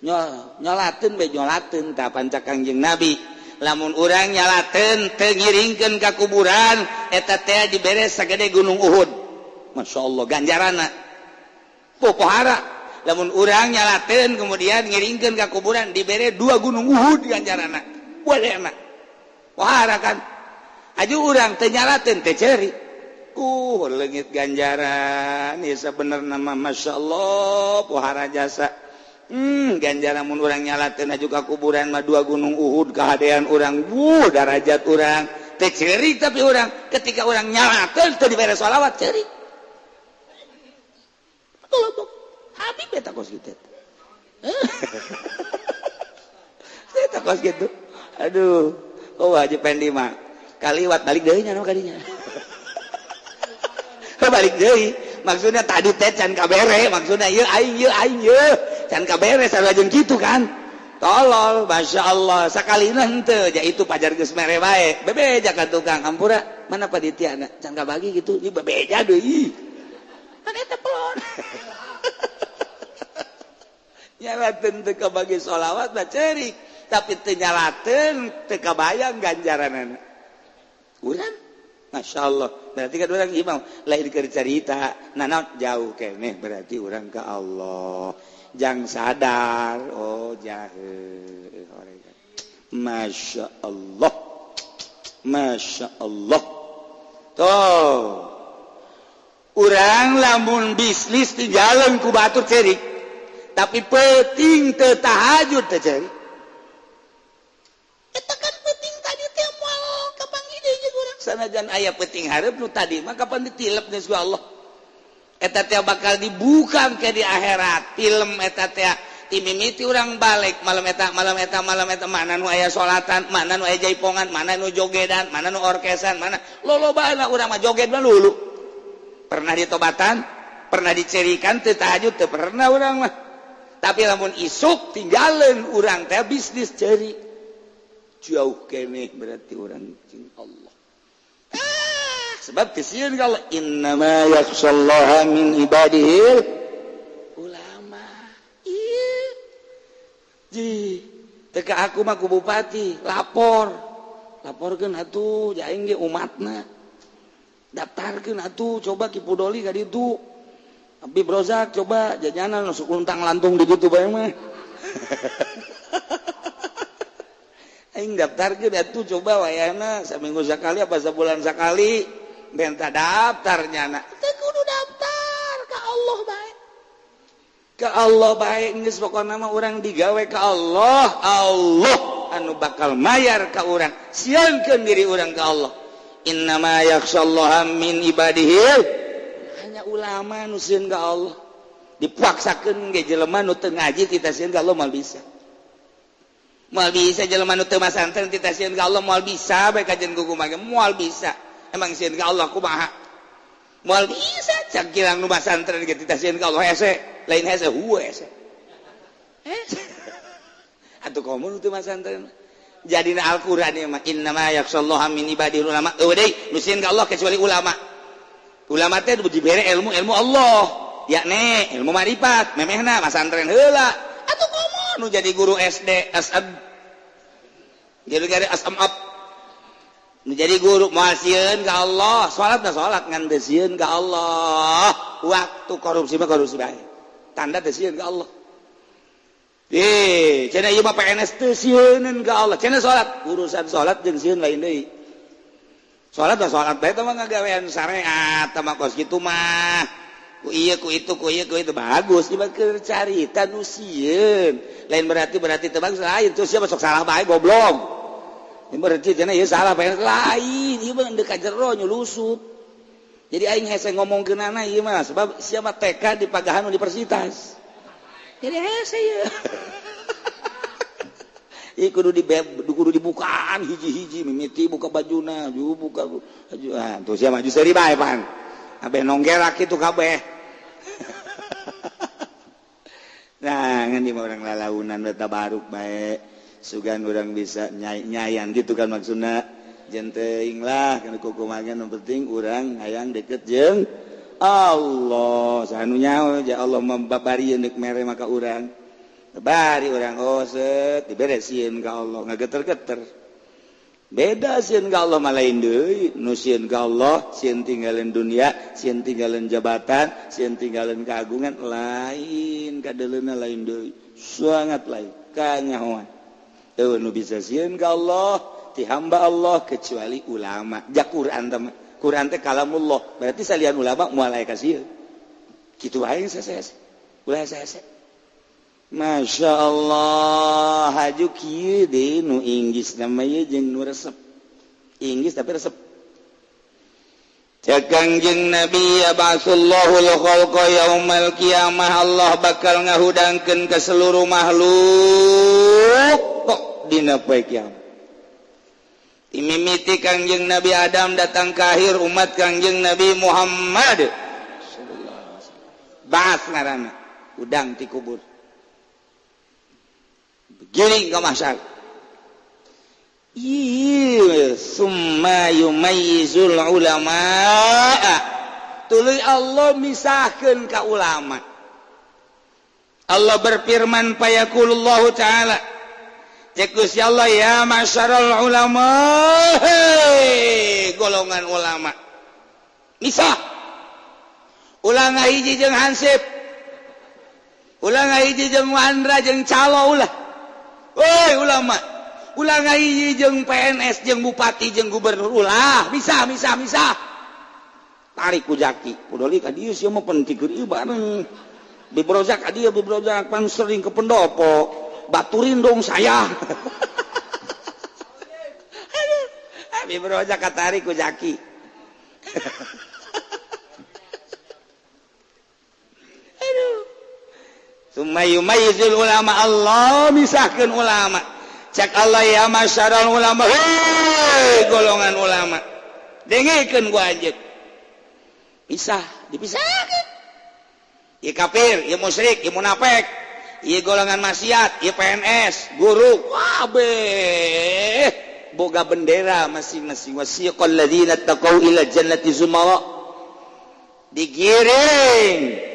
nyolateun bae nyolateun tah panca Kangjeng Nabi lamun urang nyalateun teu ngiringkeun ka kuburan eta teh dibere sagede gunung Uhud masyaallah ganjaranna popohara lamun urang nyalateun kemudian ngiringkeun ka kuburan dibere 2 gunung Uhud ganjaranna boleh mah pohara kan aju urang teu nyalateun teu ceurik leungit ganjaran ieu sabenerna mah masyaallah pohara jasa ganjaran mun urang nyalateun aju ka kuburan mah 2 gunung Uhud kahadean urang wuh darajat urang teu ceurik tapi urang ketika urang nyalateun teu dibere sholawat ceurik tolong Habib eta kos kitu eta kos kitu aduh oh Haji Pendi mah kaliwat balik deui nya nu kadinya balik deui maksudnya tadi teh can kabere maksudnya ieu aing ieu can kabere sarua jeung kitu kan tolol masyaallah sakalina henteu ja itu pajar geus mere bae bebeja ka tukang hampura mana panitia can kabagi kitu ieu bebeja deui kan eta pelon nyalateun teu kabagi sholawat mah ceurik tapi teu nyalateun teu kabayang ganjaranana urang Masya Allah berarti kan orang imam lain keur carita nanaon jauh keneh berarti orang ke Allah jang sadar oh jahe Masya Allah Masya Allah tuh urang lamun bisnis di jalan ku batur cerik tapi penting teu tahajud teu cerik eta kan penting tadi teh moal kapanggih deui jeung urang sanajan aya penting hareup nu tadi mah kapan ditilep geus ku Allah eta teh bakal dibuka ke di akhirat film eta teh timimiti urang balik malam eta malam eta malam eta mana nu aya salatan mana nu aya jaipongan mana nu jogedan mana nu orkesan mana lolobana urang mah joget mah lulu pernah ditobatan pernah dicerikan teu tahajud teu pernah urang mah tapi lamun isuk tinggalin urang teh bisnis ceri jauh keneh berarti urang jeung Allah sebab kesieun kalau innama yakhshallaha min ibadihi ulama ieu ji teka aku mah ku bupati lapor laporkeun atuh aing ge umatna daftarkeun atuh coba Ki Pudoli ka ditu Habib Rozak coba jajanan masuk luntang lantung di ditu bae mah aing daftarkeun atuh coba wayahna saminggu sakali apa sabulan sakali minta daftar nyana teu kudu daftar ka Allah bae ka Allah bae geus pokona mah urang digawe ka Allah Allah anu bakal mayar ka urang, sieunkeun diri urang ka Allah. Innama yakhsyallaha min ibadihi, hanya ulama nu sieun ka Allah. Dipaksakeun ge jelema nu teu ngaji tita sieun ka Allah moal bisa. Moal bisa jelema nu teu masantren tita sieun ka Allah moal bisa bae kajian kumaha ge moal bisa. Emang sieun ka Allah kumaha? Moal bisa cak kilang nu masantren ge tita sieun ka Allah hese, lain hese hueu hese. Atuh komo nu teu masantren. Jadina Al-Qur'an ieu mah innama yakhsyallaha min ibadil ulama. Eueuh deui nu sieun ka Allah kecuali ulama. Ulama teh dibere ilmu-ilmu Allah, yakni ilmu marifat, memehna masantren heula. Atuh komo nu jadi guru SD, SM. Jadi gare SM up. Nu jadi guru moal sieun ka Allah, salat na salat ngan teu sieun ka Allah. Waktu korupsi mah korupsi bae. Tanda teu sieun ka Allah. Cenah ieu mah PNS teu sieuneun ka Allah. Cenah salat, urusan salat jeung sieun lain deui. Salat mah salat bae teh mah ngagawean syariat teh mah kos kitu mah. Ku ieu ku itu ku ieu ku itu bagus ieu mah keur carita nu sieun. Lain berarti teu bagus lain terus sia sok salah bae goblok. Ini berarti cenah ieu salah PNS lain, ieu mah deuk ka jero nyulusup. Jadi aing hese ngomongkeunana ieu mah sebab sia mah TK di pagahan universitas. Jadi hese ieu. Ieu kudu dibukaan hiji-hiji mimiti buka bajuna, buka baju. Ah, tuh sia maju seuri bae pan. Abe nonggerak kitu kabeh. Nah, ngan di orang lalaunan eta baruk bae. Sugan urang bisa nyayan gitu kan maksudna. Jeung teuing lah kana kukumaha nu penting urang hayang deket jeung Allah. Sanu nyaho ja Allah mambabarieun deuk mere maka urang. Bari urang oh set dibere sieun ka Allah ngageter-geter. Beda sieun ka Allah mah lain deui, nu sieun ka Allah sieun tinggalin dunia, sieun tinggalin jabatan, sieun tinggalin keagungan lain kadeleuna lain deui. Sangat lain kanyahoan. Eueuh nu bisa sieun ka Allah ti hamba Allah kecuali ulama. Ja Quran teh Quran teh kalamullah, berarti salian ulama moal aya ka sieun. Kitu wae seseh. Ulah seseh. Masya Allah, haju kieu deui nu Inggris namanya jeung nu resep. Inggris tapi resep. Cek Kangjeng Nabi ya ba'atsullahul khalqa yaumal qiyamah, Allah bakal ngahudangkeun ke seluruh makhluk kok dina poe kiamat. Mimiti Kangjeng Nabi Adam datang ke akhir umat Kangjeng Nabi Muhammad sallallahu alaihi wasallam. Ba'ats ngaranna, udang ti kubur. Giring ke mahsyar. Iya, summa yumayyizul ulama. Tuluy Allah misahkeun ka ulama. Allah berfirman payaqulullahu ta'ala. Cek Gusti Allah ya masyaral ulama, hei golongan ulama. Misah. Ulah ngahiji jeung hansip. Ulah ngahiji jeung Wandra jeung calo ulah. Woi ulama, ulah ngahiji jeung PNS jeung bupati jeung gubernur ulah, misah misah misah. Tarik ku jaki, pudoli ka dieu sia mah penting keur ieu bareng. Bibrojak ka dieu bibrojak pan sering ke pendopo. Baturin dong saya. Aduh, bibrojak katarik ku jaki. Aduh. Summa yumayyizul ulama, Allah misahkeun ulama. Cek Allah ya masyaral ulama, hei golongan ulama. Dengekeun ku anjeun. Pisah, dipisahkeun. Ieu kafir, ieu musyrik, ieu munafik, ieu golongan maksiat, ieu PNS, guru, kabeh boga bendera masing-masing. Wasiqal ladzina taqau ila jannati zumara. Digiring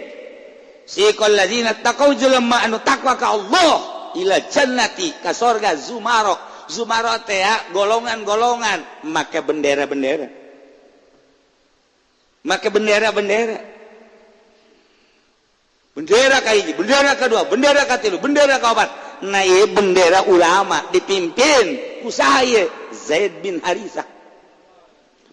siqal ladzina taqau jelema anu takwa ka Allah ila jannati ka sorga zumara. Zumara teh golongan-golongan make bendera-bendera. Make bendera-bendera. Bendera kahiji, bendera kedua, bendera katilu, bendera kaopat. Nah ieu bendera ulama dipimpin ku saha ieu? Zaid bin Haritsah.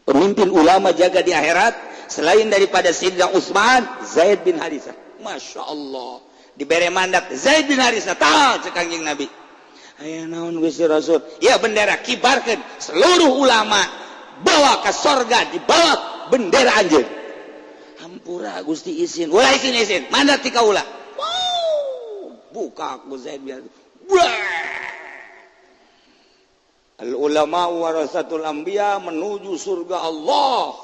Pemimpin ulama jaga di akhirat selain daripada Sayyidina Utsman, Zaid bin Haritsah. Masya Allah, diberi mandat Zaid bin Haritsah. Tah cek Kangjeng Nabi. Aya naon Gusti Rasul? Ya bendera kibarkeun seluruh ulama bawa ke sorga di bawah bendera anjeun. Hampura Gusti isin. Ulah isin isin. Mana ti kaula? Wow, buka ku Zaid bin. Al ulama warasatul anbiya menuju surga Allah.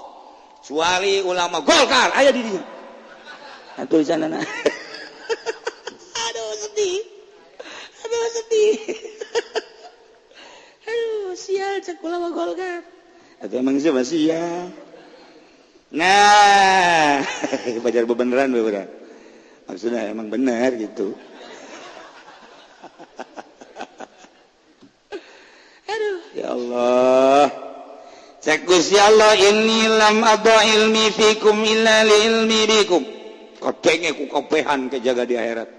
Kecuali ulama Golkar aya di dieu. Nah, tulisanna. Aduh sedih. Aduh sedih. Aduh sial cek ulama Golkar. Atau emang sih masih ya. Nah, pajar bebeneran bebeneran. Maksudnya emang benar gitu. Aduh, ya Allah. Cek Gusti Allah inni lam adha ilmi fikum illa li ilmi bikum. Kadenge ku kabehan kejaga di akhirat.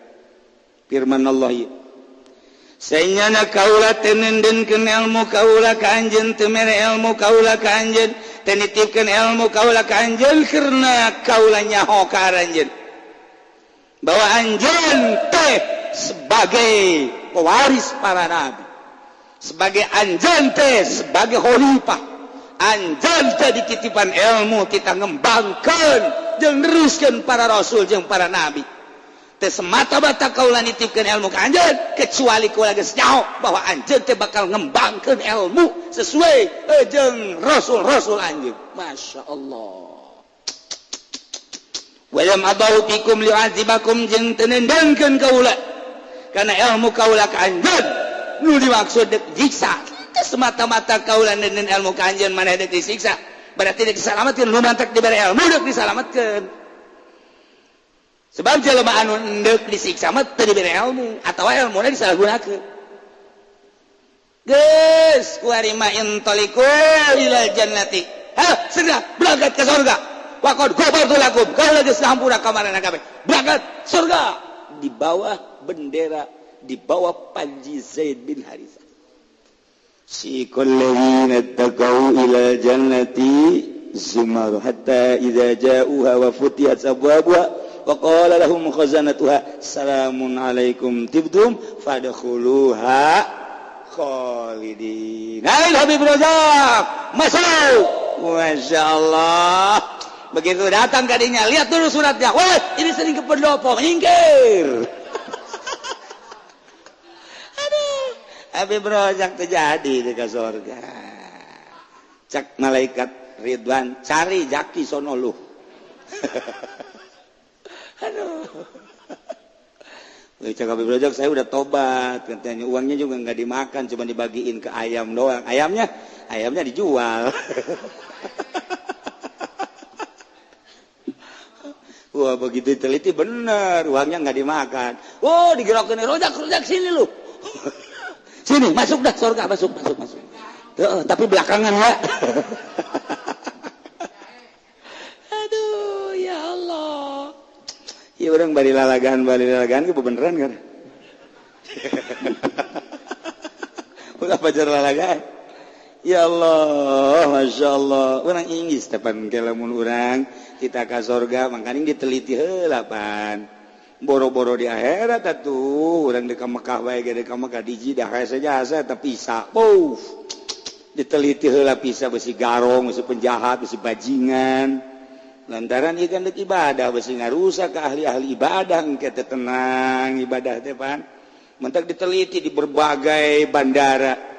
Firman Allah ieu. Sanyana kaula teu nendenkeun ilmu kaula ka anjeun, teu mere ilmu kaula ka anjeun, teu nitipkeun ilmu kaula ka anjeun karena kaula nyaho ka aranjeun. Bahwa anjeun teh sebagai pewaris para nabi, sebagai anjeun teh sebagai khalifah, anjeun teh dititipan ilmu kita ngembangkeun jeung neruskeun para rasul jeung para nabi. Teh semata-mata kaula nitipkeun ilmu ka anjeun kecuali kaula geus nyaho bahwa anjeun teh bakal ngembangkeun ilmu sesuai jeung rasul-rasul anjeun. Masya Allah. Walam adahu bikum li'adzibakum jeung teu nendangkeun kaula kana ilmu kaula ka anjeun nu dimaksud dek jiksa. Teh semata-mata kaula nenden ilmu ka anjeun maneh dek disiksa, berarti dek disalametkeun. Nu mantak dibere ilmu dek disalametkeun. Sebab jelema anu endek disiksa mah teu dibere ilmu atawa ilmuna disalahgunakeun. Geus kuari mah intaliqu ilal jannati. Ha, segera berangkat ke surga. Waqad ghafartu lakum. Kaula geus ngahampura ka manehna kabeh. Berangkat surga di bawah bendera, di bawah panji Zaid bin Harithah. Siqal ladzina taqau ila jannati zumar hatta idza ja'uha wa futihat abwabuha wa qala lahum khazanatuha salamun alaikum tibtum fadkhuluha khalidin. Hai Habib Razak, masuk. Masya Allah. Begitu datang kadinya, lihat dulu suratnya. Wah, ini sering ke pendopo, minggir. Aduh, Habib Razak terjadi di surga. Cak malaikat Ridwan, cari jaki sono lu. Aduh. Cak Habib Razak, saya udah tobat katanya, uangnya juga nggak dimakan, cuma dibagiin ke ayam doang. Ayamnya dijual. Wah, begitu teliti bener, uangnya nggak dimakan. Oh, digerokin, rojak sini lu. Sini, masuk dah surga, masuk. Tuh, tapi belakangan ya. Aduh, ya Allah. Ya orang bari lalagan ke beneran kan. Ulah pajar lalagan. Ya Allah, Masya Allah. Orang Inggris tepan ke lamun urang kita ka sorga mangkaning diteliti heula pan. Boro-boro di akhirat atuh urang di ka Mekah bae ge di ka Mekah di Jidah hese jasa eta pisa. Puff. Diteliti heula pisa besi garong, besi penjahat, besi bajingan. Lantaran ieu kan deuk ibadah besi ngarusak ke ahli-ahli ibadah engke teh tenang ibadah teh pan. Mentak diteliti di berbagai bandara.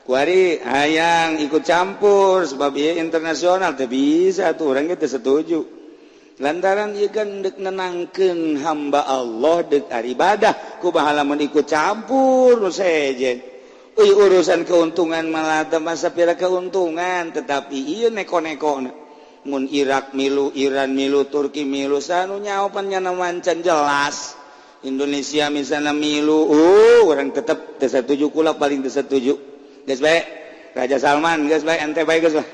Kuari hayang ikut campur sebab ieu internasional teh bisa tuh urang ge teu setuju. Lantaran ieu kan deuk nenangkeun hamba Allah deuk ibadah kumaha lamun ikut campur nu sejen. Euy urusan keuntungan malah teh masa pira keuntungan tetapi ieu neko-nekona. Mun Irak milu, Iran milu, Turki milu sanu nyaopan nyana wancan jelas. Indonesia misalnya milu, orang tetep teu satuju kula paling teu satuju. Geus bae Raja Salman geus bae ente bae geus lah.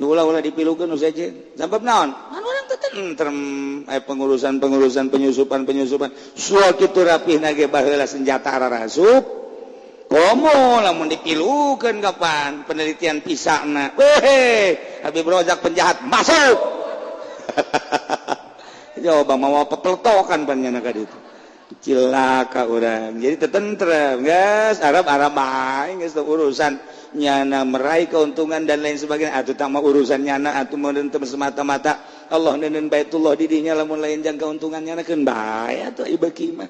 Nu ulah-ulah dipilukeun nu sejen. Sabab naon? Kan urang teu tentrem pengurusan-pengurusan penyusupan-penyusupan. Sual kitu rapihna ge baheula senjata ararasup. Komo lamun dipilukeun kapan penelitian pisana. Weh, Habib Rozak penjahat masuk. Coba mau pepeltokan panjenengan ka ditu. Cilaka urang. Jadi tetentrem, geus Arab-Arab bae geus urusan nyana meraih keuntungan dan lain sebagainya atuh tah mah urusan nyana atuh meureun teu semata-mata Allah neundeun Baitullah di dinya lamun lain jang keuntungan nyana keun bae atuh ieu beuki mah.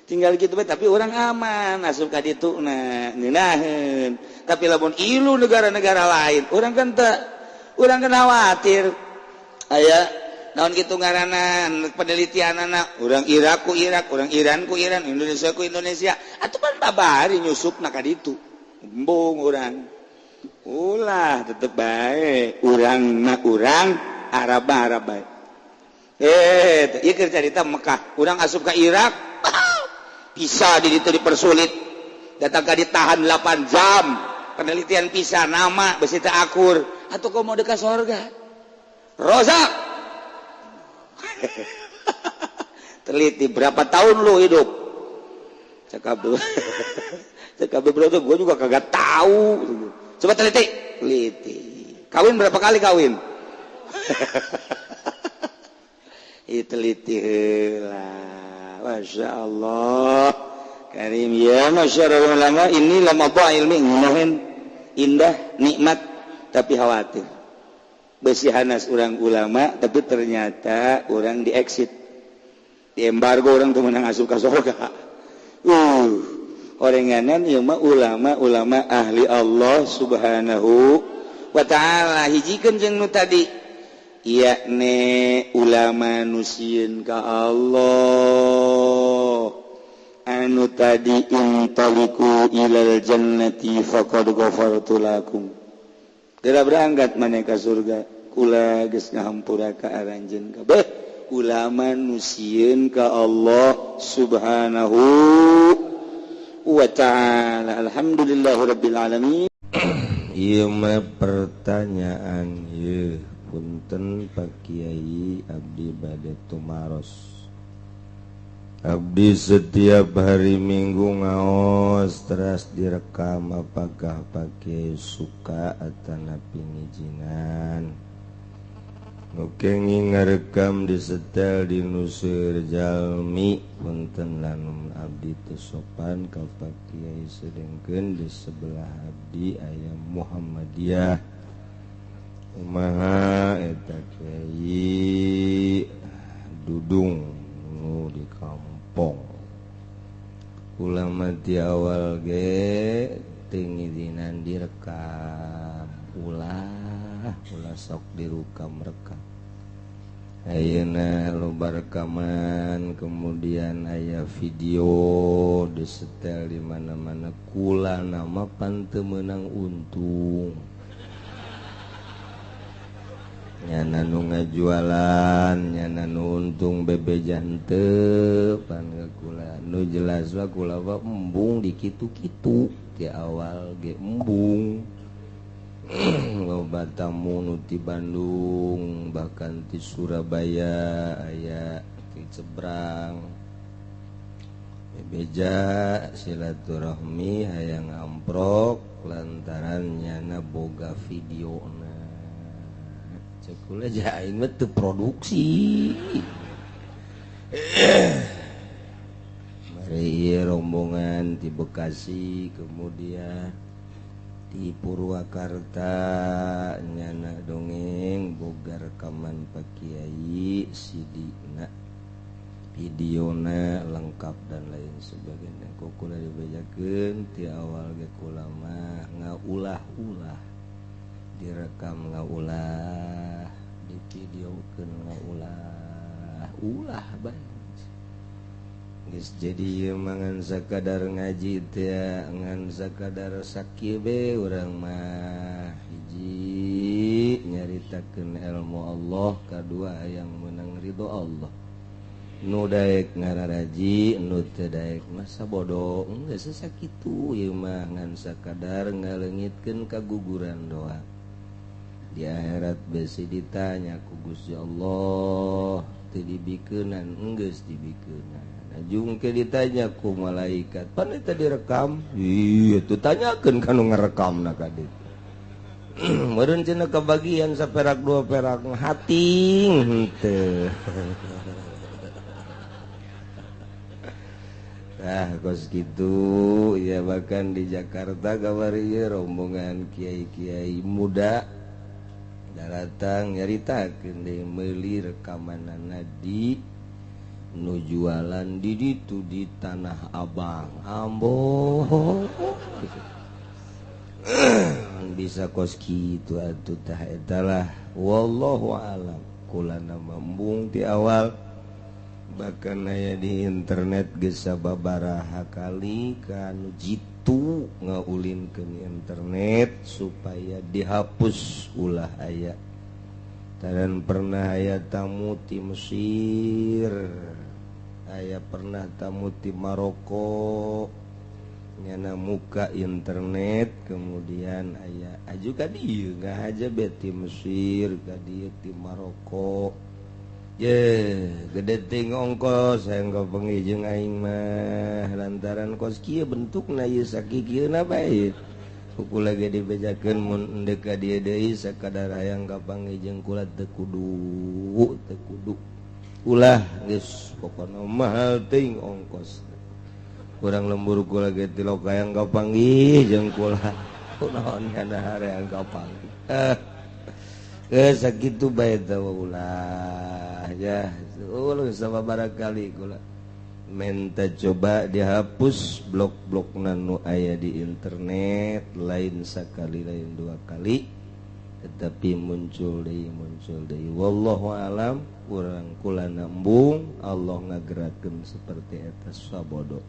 Tinggal gitu bae tapi urang aman asup ka ditu na ngeunaheun. Tapi lamun ilu negara-negara lain urang kan teu urang kan khawatir aya naon kitu ngaranna penelitianana urang Irak ku Irak, urang Iran ku Iran, Indonesia ku Indonesia atuh pan babari nyusupna ka ditu embung urang ulah tetep bae urang na urang Arab Arab bae ieu keur carita Mekah urang asup ka Irak bisa di ditu dipersulit datang ka ditahan 8 jam penelitian visa nama besi teu akur atuh komo deuk ka sorga rozak teliti berapa tahun lu hidup cakap cakap bro gue juga kagak tahu coba teliti teliti kawin berapa kali kawin teliti lah Masya Allah karim ya masyarakat ulama ini lama ilmi ngeunaheun indah nikmat tapi khawatir besi hanas orang ulama tapi ternyata orang di exit di embargo orang tuh menang asup ka surga orenganan ieu mah ulama-ulama ahli Allah subhanahu wa ta'ala hijikeun jeung nu tadi yakni ulama nu sieun ka Allah anu tadi intaliku ilal jannati faqad ghafartu lakum geura berangkat maneh ka surga kula geus ngahampura ka aranjeun kabeh ulama nu sieun ka Allah subhanahu wa ta'ala. Alhamdulillahirabbil alamin. Ieu mah pertanyaan ieu punten Pak Kiai abdi bade tumaros. Abdi setiap hari Minggu ngaos teras direkam apakah Pak Kiai suka atanapi ngijinan. Nu kenging ngarekam disetel di nu seueur jalmi punten lanun abdi teu sopan ka Pak Kiai sedengkeun di sebelah abdi aya Muhammadiyah. Kumaha eta Kiai Dudung nu di kampung ulama di awal ge teu ngizinan direkam ulah ulah sok dirukam rekam ayeuna loba rekaman kemudian aya video disetel di mana-mana kula nama pan teu meunang untung nyana nu ngajualan nyana nu untung bebeja henteu pan kula nu jelas wa kula wa embung di kitu-kitu di awal ge embung loba tamu nu ti Bandung bahkan ti Surabaya aya ti Cebrang bebeja silaturahmi hayang ngamprok lantaran nyana boga videona cekula aing mah teu produksi. Mari ieu rombongan di Bekasi kemudian di Purwakarta nyana dongeng boga rekaman Pak Kiai CD-na videona lengkap dan lain sebagainya. Ku kula dibejakeun ti awal ge kula mah ngaulah-ulah direkam ngaulah divideokeun ngaulah ulah bae geus jadi mangan sakadar ngaji teh ngan sakadar sakieu be urang mah hiji nyaritakeun ilmu Allah kadua yang menang ridho Allah nu daek ngararaji nu teu daek masa bodoh geus sakitu ieu mah ngan sakadar ngaleungitkeun kaguguran doa. Di akhirat besi ditanya ku Gusti Allah teu dibikeunan enggeus dibikeunan. Ajung ke ditanya ku malaikat pan eta direkam ieu teu tanyakeun ka nu ngarekamna ka ditu. Meureun cenah kabagian saperak dua perak hating henteu. Ah kos gitu ya, bahkan di Jakarta kamari rombongan kiai-kiai muda datang nyaritakeun deui meuli rekamanana di nu jualan di ditu di Tanah Abang. Ambo bisa kos kitu atuh tah eta lah, wallahu alam. Kula nama embung ti awal, bahkan aya di internet geus sababaraha kali kanu jitu ngaulinkeun internet supaya dihapus ulah aya. Dan pernah aya tamu ti Mesir, aya pernah tamu ti Maroko, nyana muka internet, kemudian aya aju ka dieu ngahaja be ti Mesir ka dieu ti Maroko. Ye, gede ting ongkos hayang kapanggih jeung aing mah lantaran kos kieu bentukna ieu sakikieuna bae. Huku lagi dibejakeun mun endek ka dieu deui sakadar hayang kapanggih jeung kula teu kudu, teu kudu. Ulah geus pokona mahal ting ongkos. Kurang lembur kula ge tilok hayang kapanggih jeung kula. Kunaon kana hayang kapanggih. Geus sakitu bae teh ulah ya. Ulah sababaraha kali kula menta coba dihapus blok-blok nu aya di internet, lain sakali lain dua kali, tetapi muncul deui, muncul deui. Wallahu alam, kurang kula nembung Allah ngagerakeun seperti eta sabodo.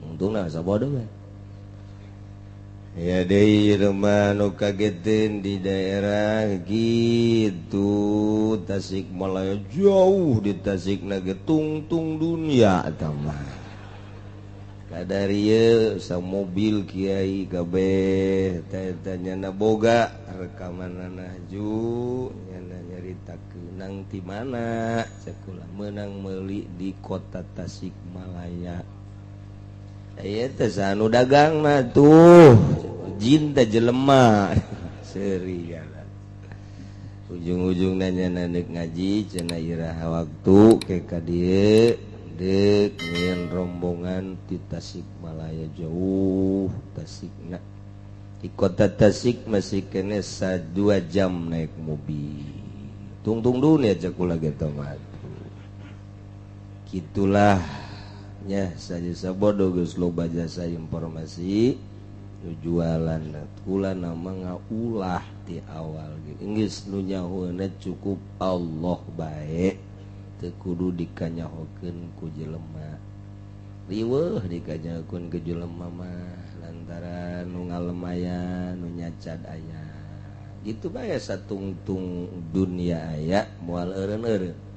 Untungna sabodo bae. Ya deui rumah nu kagetin di daerah gitu Tasikmalaya, jauh di Tasikna ge tungtung dunia eta mah. Kadarieu samobil kiai kabeh teh eta nyana boga rekamanana ju nyana nyaritakeun nang ti mana sakola meunang meuli di kota Tasikmalaya. Aya teh anu dagang mah tuh jin teh jelema seuri jalan. Ujung-ujung nanya nanek ngaji cenah iraha waktu ke ka dieu deuk nyieun rombongan ti Tasikmalaya jauh Tasikna. Di kota Tasik masih kene 2 jam naik mobil. Tungtung dunia cek kula ge teh mah. Kitulah nya saja sabodo geus loba jasa informasi nu jualan kula nama ngaulah ti awal ge geus nu nyahoeuna cukup Allah bae teu kudu dikanyahokeun ku jelema. Riweuh dikanyahokeun ku jelema mah lantaran nu ngalem aya nu nyacad aya gitu bae satungtung dunia aya moal eureun-eureun.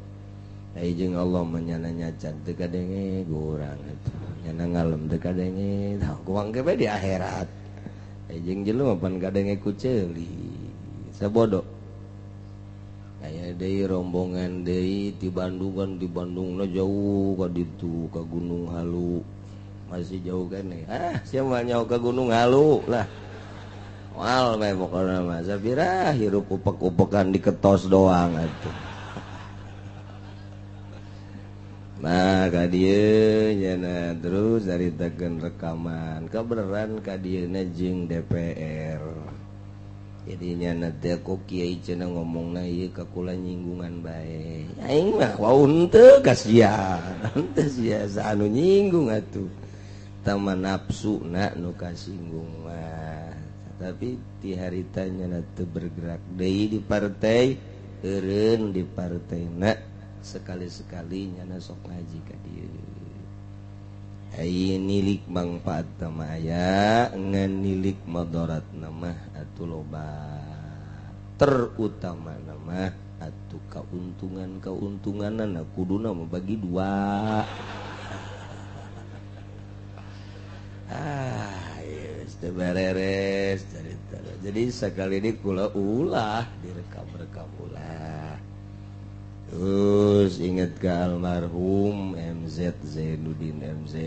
Ai jeung Allah menyana nyacan teu kadenge urang atuh nyana ngalem teu kadenge tah kuang ge di akhirat. Ai jeung jelema pan kadenge ku ceuli sabodo. Aya deui rombongan deui ti Bandung kan di Bandungna jauh ka ditu ka Gunung Halu. Masih jauh keneh. Ah sia mah nyaho ka Gunung Halu lah. Moal bae pokona mah sabirah hirup upek-upekan diketos doang atuh. Nah ka dieu nyana terus caritakeun rekaman kabeneran ka dieuna jeung DPR. Jadi nyana teh kok kiai cenah ngomongna ieu ka kula nyinggungan bae. Aing mah wau henteu kasihan. Henteu sia anu nyinggung atuh. Tama nafsuna nu kasinggung mah. Tapi ti harita nyana teu bergerak deui di partai, eureun di partaina. Sekali-sekali nyana sok ngaji ka dieu. Ai nilik mangfaat mah aya, ngan nilik madarat mah atuh loba. Terutama mah atuh kauntungan-kauntunganna kuduna mah bagi dua. Ah, geus teu bereres carita. Jadi sakali ini kula ulah direkam-rekam ulah. Terus ingat ke almarhum MZ Zainuddin MZ.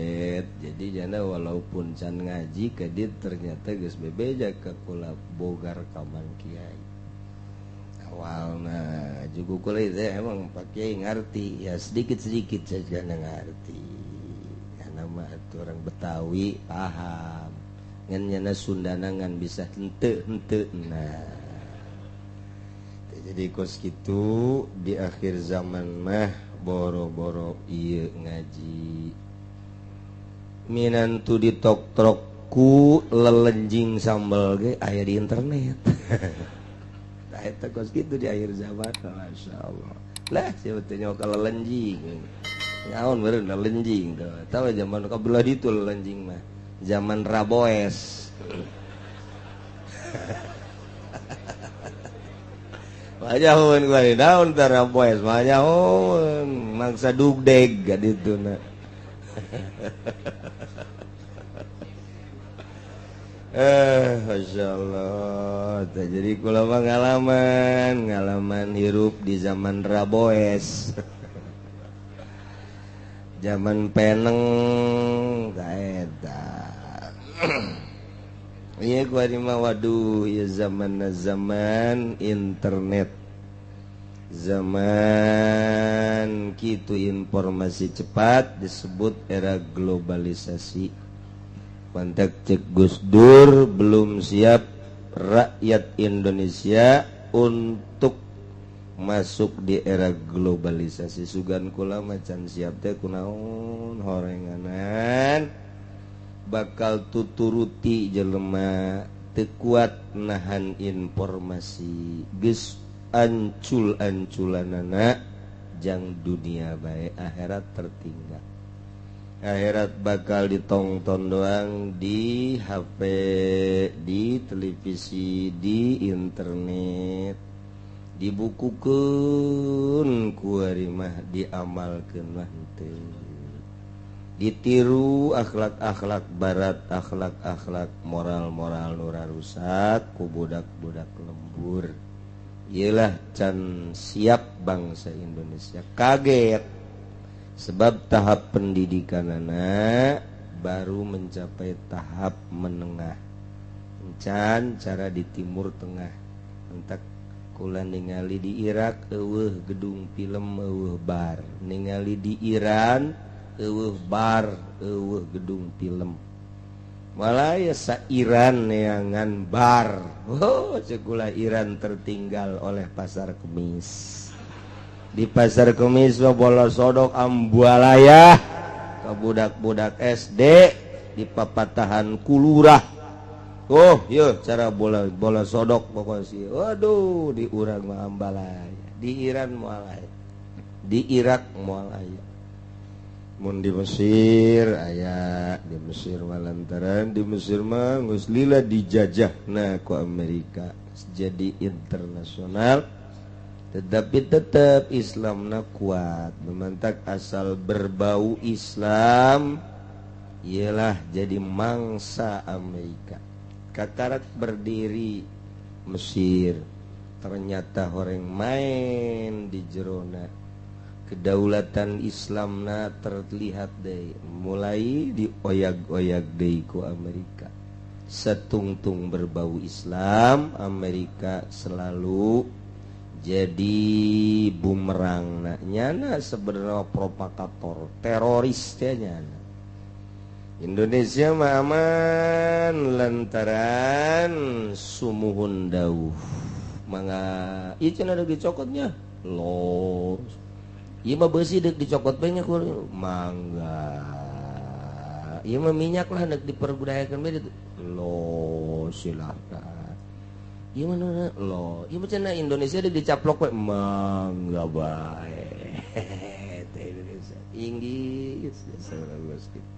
Jadi jana walaupun can ngaji ke dia ternyata geus bebeja ke kula boga rekaman kiai. Awalna juga kula itu emang Pak Kiai ngerti ya sedikit-sedikit saja ngerti. Nyana mah atuh orang Betawi paham. Ngan nyana Sundana ngan bisa henteu henteu. Nah, jadi kos kitu di akhir zaman mah boro-boro ieu ngaji. Minantu ditok-trok ku lelenjing sambal ge aya di internet. Tah eta kos kitu di akhir zaman, masyaallah. Lah siapa teh nyawa ka lelenjing. Nyaon beureun lelenjing tuh. Tahu zaman kabelah ditu lelenjing mah. Zaman Raboes. Wajahun gua di daun teh Raboes, wajahun mangsa dugdeg ka ditu na. Masya Allah. Jadi kula mah ngalaman hirup di zaman Raboes. Zaman peneng eta. Iya gua di mah waduh ya zaman internet. Zaman kitu informasi cepat disebut era globalisasi. Kontak cek Gus Dur belum siap rakyat Indonesia untuk masuk di era globalisasi. Sugan kula macan siap teh kunaon horenganan bakal tuturuti jelema teu kuat nahan informasi geus ancul-anculanana jang dunia bae akhirat tertinggal. Akhirat bakal ditongton doang di HP, di televisi, di internet, dibukukeun ku ari mah diamalkeun mah henteu. Ditiru akhlak-akhlak barat, akhlak-akhlak moral-moral nu rusak ku budak-budak lembur. Iyalah can siap bangsa Indonesia kaget. Sebab tahap pendidikan anak baru mencapai tahap menengah. Encan cara di Timur Tengah. Entak kula ningali di Irak eueuh gedung film eueuh bar. Ningali di Iran eueuh bar, eueuh gedung film. Malah ya sa Iran neangan bar. Oh, cekula Iran tertinggal oleh pasar kemis. Di pasar kemis mah bola sodok ambualaya ke budak-budak SD di papatahan kulurah. Oh, yo cara bola bola sodok pokoknya sih. Waduh, di urang mah ambalaya, di Iran moal aya, di Irak moal aya. Mun di Mesir aya, di Mesir mah lantaran di Mesir mah geus lila dijajahna ku Amerika jadi internasional. Tetapi tetap Islamna kuat, memantak asal berbau Islam ialah jadi mangsa Amerika. Kakarak berdiri Mesir, ternyata horeng main di jerona. Kedaulatan Islamna terlihat deui, mulai dioyag-oyag deui ku Amerika. Setungtung berbau Islam, Amerika selalu jadi bumerang. Nah, nyana sebenarnya provokator, teroris teh nyana. Indonesia mah aman lantaran sumuhun dauh. Mangga ieu cenah deuk dicokotnya. Los. Ieu mah beusi deuk dicokot bae nya mangga. Ieu mah minyak lah deuk diperbudayakeun bae ditu. Los silakan. Ieu mah lo, ieu mah cenah Indonesia deuk dicaplok we mangga bae. Teh Indonesia Inggris jasa bagus gitu.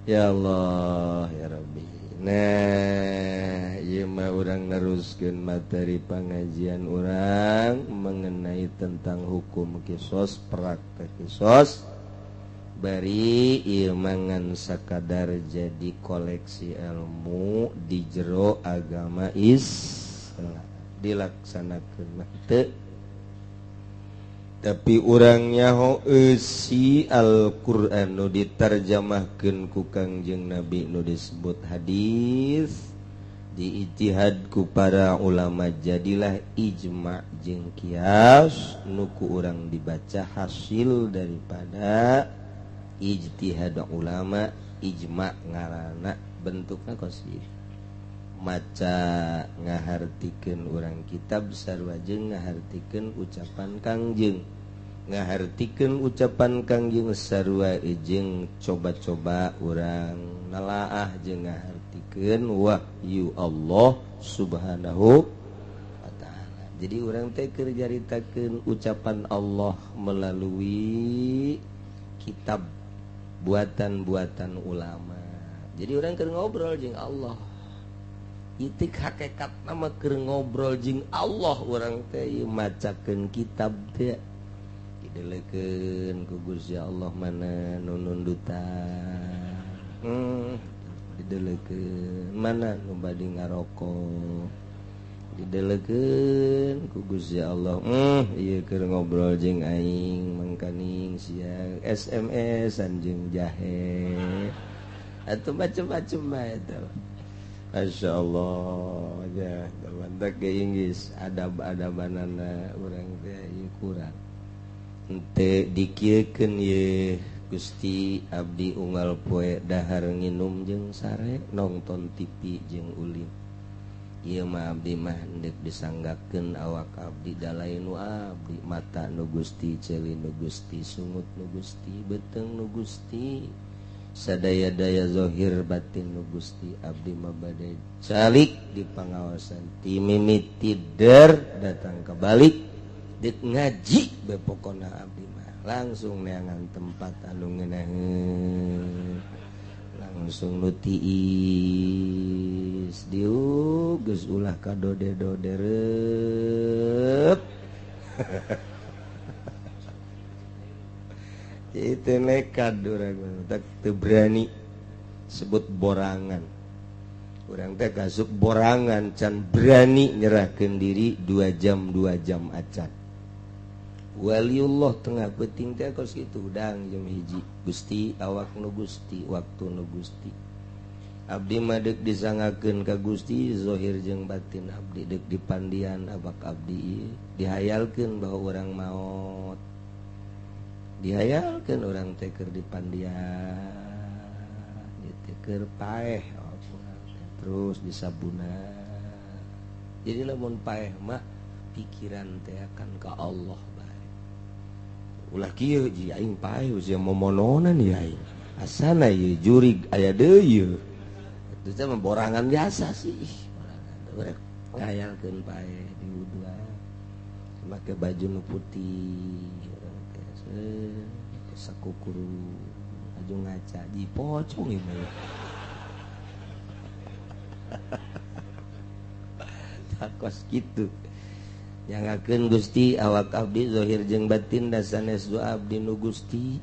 Ya Allah ya Rabbi. Nah, ieu mah urang neruskeun materi pangajian urang mengenai tentang hukum kisos, praktek kisos. Bari ieu mangan sakadar jadi koleksi ilmu di jero agama Islam dilaksanakeun mah teu. Tapi urang nyaho eusi Al-Qur'an nu diterjemahkeun ku Kangjeng Nabi nu disebut hadis, diijtihad ku para ulama jadilah ijma' jeung kias nu ku urang dibaca hasil daripada Ijtihad ulama ijma ngaranna bentukna kos ieu. Maca ngahartikeun urang kitab sarua jeung ngahartikeun ucapan Kangjeng. Ngahartikeun ucapan Kangjeng sarua jeung coba-coba urang nelaah jeung ngahartikeun wahyu Allah Subhanahu wa ta'ala. Jadi urang teh keur nyaritakeun ucapan Allah melalui kitab buatan-buatan ulama. Jadi urang keur ngobrol jeung Allah. Itik hakikat nama keur ngobrol jeung Allah urang teh ieu macakeun kitab teh. Didelekeun ku Gusti Allah mana nu nundutan. Didelekeun mana nu bade ngarokok. Didelekeun ku Gusti Allah. Ieu keur ngobrol jeung aing mangkaning siang SMS-an jeung jahe. Atuh macem-macem bae eta. Masya Allah ya, mantap ke Inggris adab-adabanana urang teh ieu kurang. Henteu dikieukeun ye Gusti abdi unggal poe dahar nginum jeung sare nonton TV jeung ulin. Ieu mah abdi mah deuk disanggakeun awak abdi dalai nu abdi mata nu Gusti ceuli nu Gusti sungut nu Gusti beuteung nu Gusti sadaya-daya zahir batin nu Gusti abdi mah bade calik di pangawasan ti mimiti der datang ke balik deuk ngaji be pokona abdi mah langsung neangan tempat anu ngeunaheun langsung nu tiis diuk geus ulah kadode-dode reup. Itu nekat urang teh teu berani sebut borangan. Urang teh kasup borangan can berani nyerahkeun diri 2 jam 2 jam acan. Waliullah tengah peuting teh kos kitu hudang jam 1. Gusti awak nu Gusti waktu nu Gusti. Abdi mah deuk disangakeun ka Gusti zahir jeung batin abdi deuk dipandian abak abdi ieu dihayalkeun bahwa urang maot. Dihayalkeun urang teh keur dipandian ieu teh keur paeh terus disabunan. Jadi lamun paeh mah pikiran teh akan ka Allah bae. Ulah kieu ji aing paeh usia momononan ya aing. Asana ieu jurig aya deui ieu. Itu teh mah borangan biasa sih. Borangan ngayalkeun paeh diwuduan. Make baju nu putih urang teh sakukuru aju ngaca di pocong ieu mah. Takos kitu. Nyangakeun Gusti awak abdi zahir jeung batin da sanes doa abdi nu Gusti.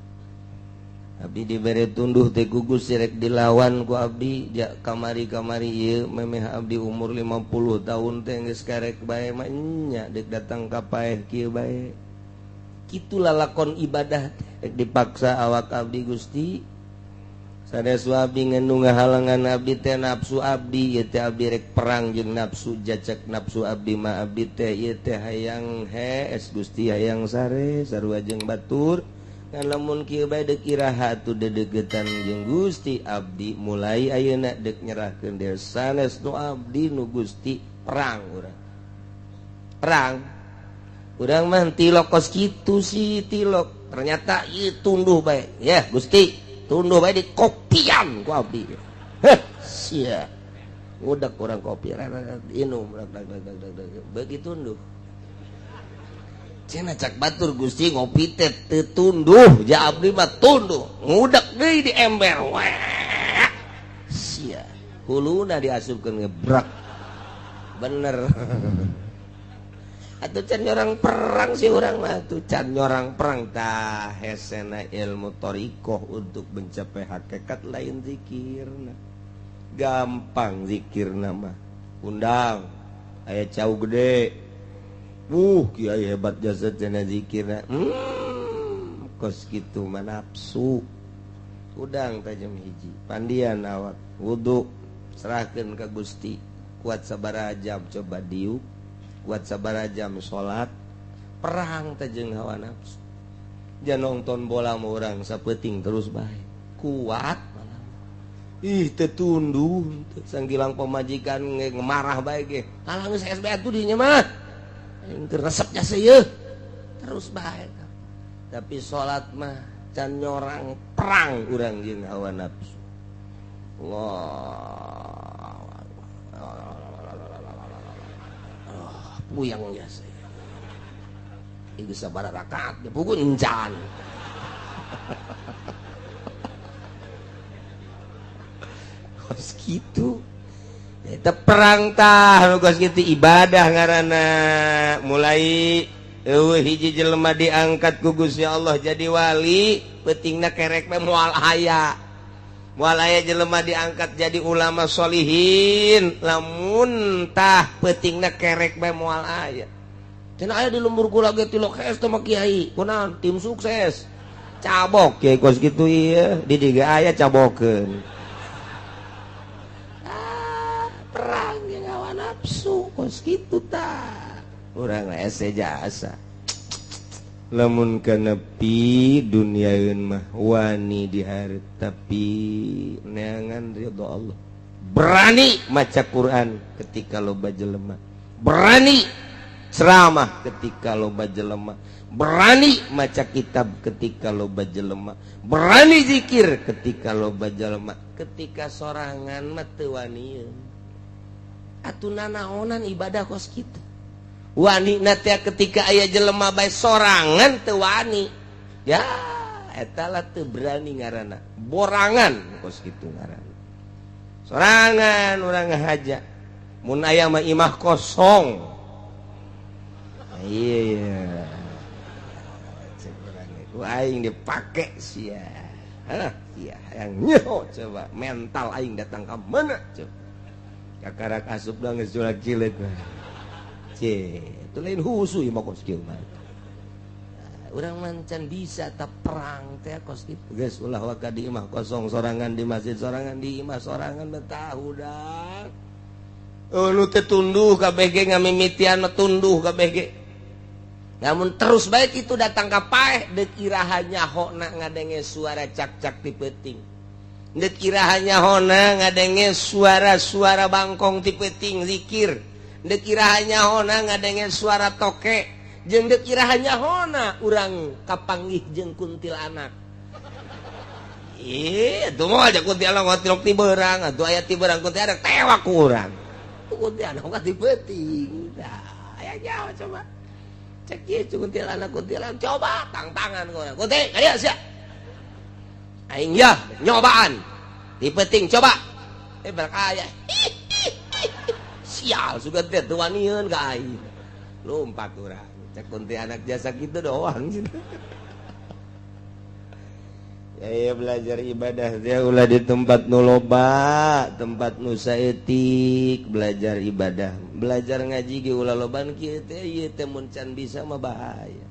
Abdi dibere tunduh teh ku Gusti rek dilawan ku abdi ja kamari-kamari ieu memeh abdi umur 50 tahun teh geus karek bae mah nya deuk datang ka paeh kieu bae. Kitu lalakon ibadah teh rek dipaksa awak abdi Gusti. Sanes abdi ngendu ngahalangan abdi teh nafsu abdi ieu teh abdi rek perang jeung nafsu jacak nafsu abdi mah abdi teh ieu teh hayang hees Gusti hayang sare sarua jeung batur ngan lamun kieu bae deuk iraha atuh dedegetan jeung Gusti abdi mulai ayeuna deuk nyerahkeun deui sanes nu abdi nu Gusti perang urang perang urang mah tilok kos kitu sih tilok ternyata ieu tunduh bae ya Gusti tunduh bae di kopian ku abdi. Heh, sia. Ngudak orang kopi, inum, beuki tunduh. Cenah cak batur Gusti ngopi teh teu tunduh, ja abdi mah tunduh. Ngudak deui di ember. Wah. Sia. Huluna diasupkeun ngebrak. Bener. Atuh can nyorang perang sih urang mah atuh can nyorang perang tah hesena ilmu thariqah untuk mencapai hakikat lain zikirna. Gampang zikirna mah. Undang aya cau gede. Kiai hebat jasa cenah zikirna. Kos kitu mah nafsu. Udang tajam hiji. Pandian awak wudu serahkeun ka Gusti. Kuat sabaraha jam coba diuk. Kuat sabaraha jam salat perang teh jeung hawa nafsu. Jangan nonton bola mah urang sapeuting terus bae. Kuat malah. Ih teu tunduh sanggilang pamajikan ngemarah bae ge. Halah geus SB atuh dinya mah. Aing teu resep jasa ieu. Terus bae. Tapi salat mah can nyorang perang urang jeung hawa nafsu. Allah. Puyang jasa. Ieu sabaraha rakaat ge puguh encan. Kos kitu. Eta perang tah nu kos kitu ibadah ngaranna. Mulai eueuh hiji jelema diangkat ku Gusti Allah jadi wali, peutingna kerek mah moal aya. Moal aya jelema diangkat jadi ulama solihin, lamun tah peutingna kerek bae moal aya. Cenah aya di lembur kula ge tilok hees teh mah kiai, kunaon tim sukses. Cabok kiai kos kitu ieu, di dieu ge aya cabokeun. Ah, perang jeung hawa nafsu kos kitu tah. Urang hese jasa. Lamun kanepi duniaeun mah wani dihareup tapi neangan ridho Allah. Berani maca Quran ketika loba jelema. Berani ceramah ketika loba jelema. Berani maca kitab ketika loba jelema. Berani zikir ketika loba jelema. Ketika sorangan mah teu wanieun. Atuh nanaonan ibadah kos kitu. Wani na teh ketika aya jelema bae sorangan teu wani. Ya, eta lah teu berani ngaranna. Borangan kos kitu ngaranna. Sorangan urang ngahaja. Mun aya mah imah kosong. Iya. Cek urang ku aing dipake sia. Hah, iya hayang nyeho coba mental aing datang ka mana coba. Kakarak asup da geus julak-jileuk. Cih, itu lain husu ieu mah kos kieu mah. Urang mancan bisa ta perang teh kos kitu. Geus ulah waka di imah kosong sorangan di masjid sorangan di imah sorangan betah hudang. Nu teu tunduh kabeh ge ngamimitian mah tunduh kabeh ge. Namun terus baik itu datang ka paeh deuk iraha nyahona ngadenge suara cak-cak ti peuting. Deuk iraha nyahona ngadenge suara-suara bangkong ti peuting zikir. Deuk iraha nyahona ngadenge suara toke. Jeung deuk iraha nyahona urang kapanggih jeung kuntilanak. Ih, atuh moal aja kuntilanak ngotilok ti beurang, atuh aya ti beurang kuntilanak tewak ku urang. Kuntilanak mah ti peuting. Tah, aya nyaho coba. Cek ieu kuntilanak kuntilanak coba tangtangan ku urang. Kunti, ka dieu sia. Aing yah nyobaan. Ti peuting coba. Barak aya. Sial sugan teh teu wanieun ka aing. Lompat urang. Cek kuntilanak jasa kitu doang. Ya, ya belajar ibadah teh ulah di tempat nu loba, tempat nu saeutik belajar ibadah. Belajar ngaji ge ulah loban kieu teh ieu teh mun can bisa mah bahaya.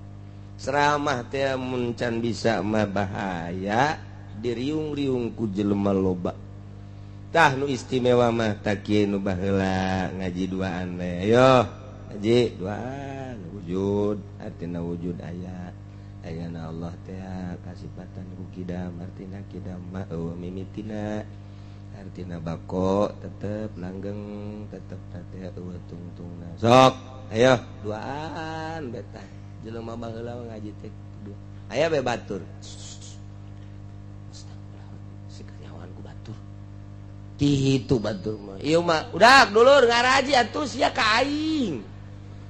Ceramah teh mun can bisa mah bahaya, diriung-riung ku jelema loba. Tah nu istimewa mah tah kieu nu baheula ngaji duaan we. Ayo ngaji duaan wujud artina wujud aya. Ayana Allah teh kasipatan ku kidam artina kidam mah eueuh mimitina artina bako tetep langgeng tetep teh eueuh tungtungna. Sok ayo duaan betah jelema baheula ngaji teh aya be batur. Astagfirullah sikanyawan ku batur. Kitu batur mah. Ieu mah udah dulur ngaraji atuh sia ka aing.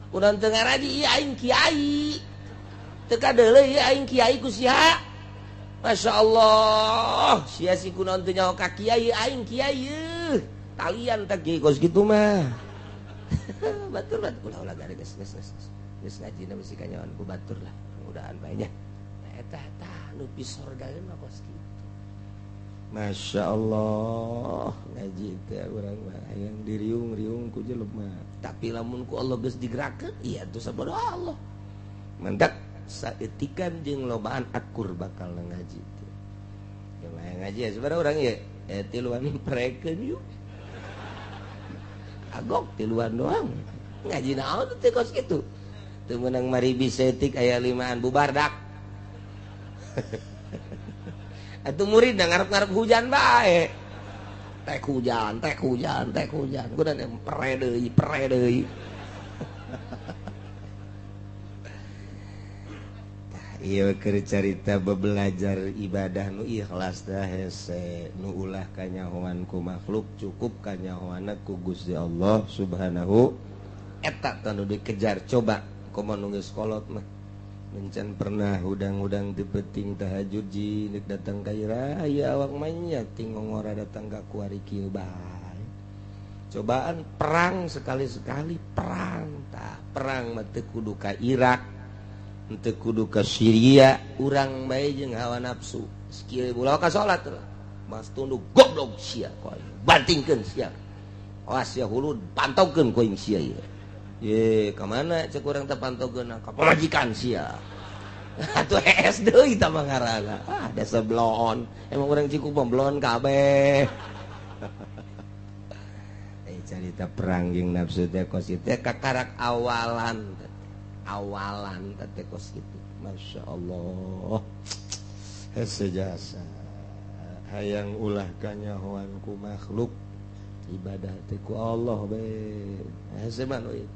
Urang teu ngaraji ieu aing kiai. Teu kadeuleu ieu aing kiai ku sia. Masya Allah, sia si kunaon teu nyaho ka kiai aing kiai yeuh. Talian teh kiai kos kitu mah. Batur batur ulah ulah gare geus geus geus. Geus ngajina bisi kanyawan ku batur lah. Mudahan bae nya. Nah eta tah nu pisorgaeun mah kos kitu. Masya Allah, ngaji teh urang mah hayang diriung-riung ku jelema. Tapi lamun ku Allah geus digerakkeun, ieu atuh sabodo Allah. Mantak saeutikan jeung lobaan akur bakal ngaji teh. Ya mah ngaji ya sebenarnya urang ieu tiluan prekeun yuk. Agok tiluan doang. Ngaji naon teh kos kitu. Teu meunang maribi saeutik aya limaan bubar dak. Atuh murid ngarep-ngarep hujan bae. Tek hujan, tek hujan, tek hujan. Kudu pere deui, pere deui. Ieu keur carita bebelajar ibadah nu ikhlas dah hese nu ulah kanyahoan ku makhluk cukup kanyahoanna ku Gusti Allah Subhanahu eta tah nu dikejar. Coba komo nu geus kolot mah mencan pernah hudang-hudang di peuting tahajud ji nek datang ka ira aya awak mah nya tingongora datang ka kuari kieu bae. Cobaan perang sekali-sekali perang tah perang mah teu kudu ka Irak, teu kudu ka Syria, urang bae jeung hawa nafsu. Sakieu ulah ka salat mas tunduk goblok sia ku aing bantingkeun sia. Awas sia hulud pantaukeun ku aing sia ieu. Ye, ka mana cek urang teh pantaukeun ka pamajikan sia. Atuh hees deui tah mah ngaranna. Ah, dasa blon. Emang urang Cikup mah blon kabeh. Carita perang jeung nafsu teh kos kitu kakarak awalan. Awalan teh kos kitu. Masya Allah. Hese jasa. Hayang ulah kanyahoan ku makhluk ibadah teh ku Allah be. Hese mah nu ieu.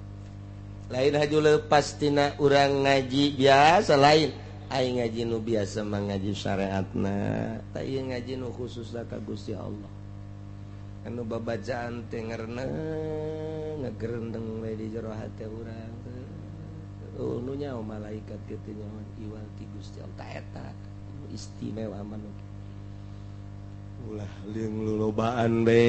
Lain haju lepas tina urang ngaji biasa lain. Aing ngaji nu biasa mah ngaji syariatna, tah ieu ngaji nu khususna ka Gusti Allah. Anu babacaan teh ngereneng, ngegerendeng we di jero hate urang. Oh, nu nyaho malaikat kitu nyaho iwal ti Gusti Allah tah eta istimewa mah. Ulah lieung lolobaan be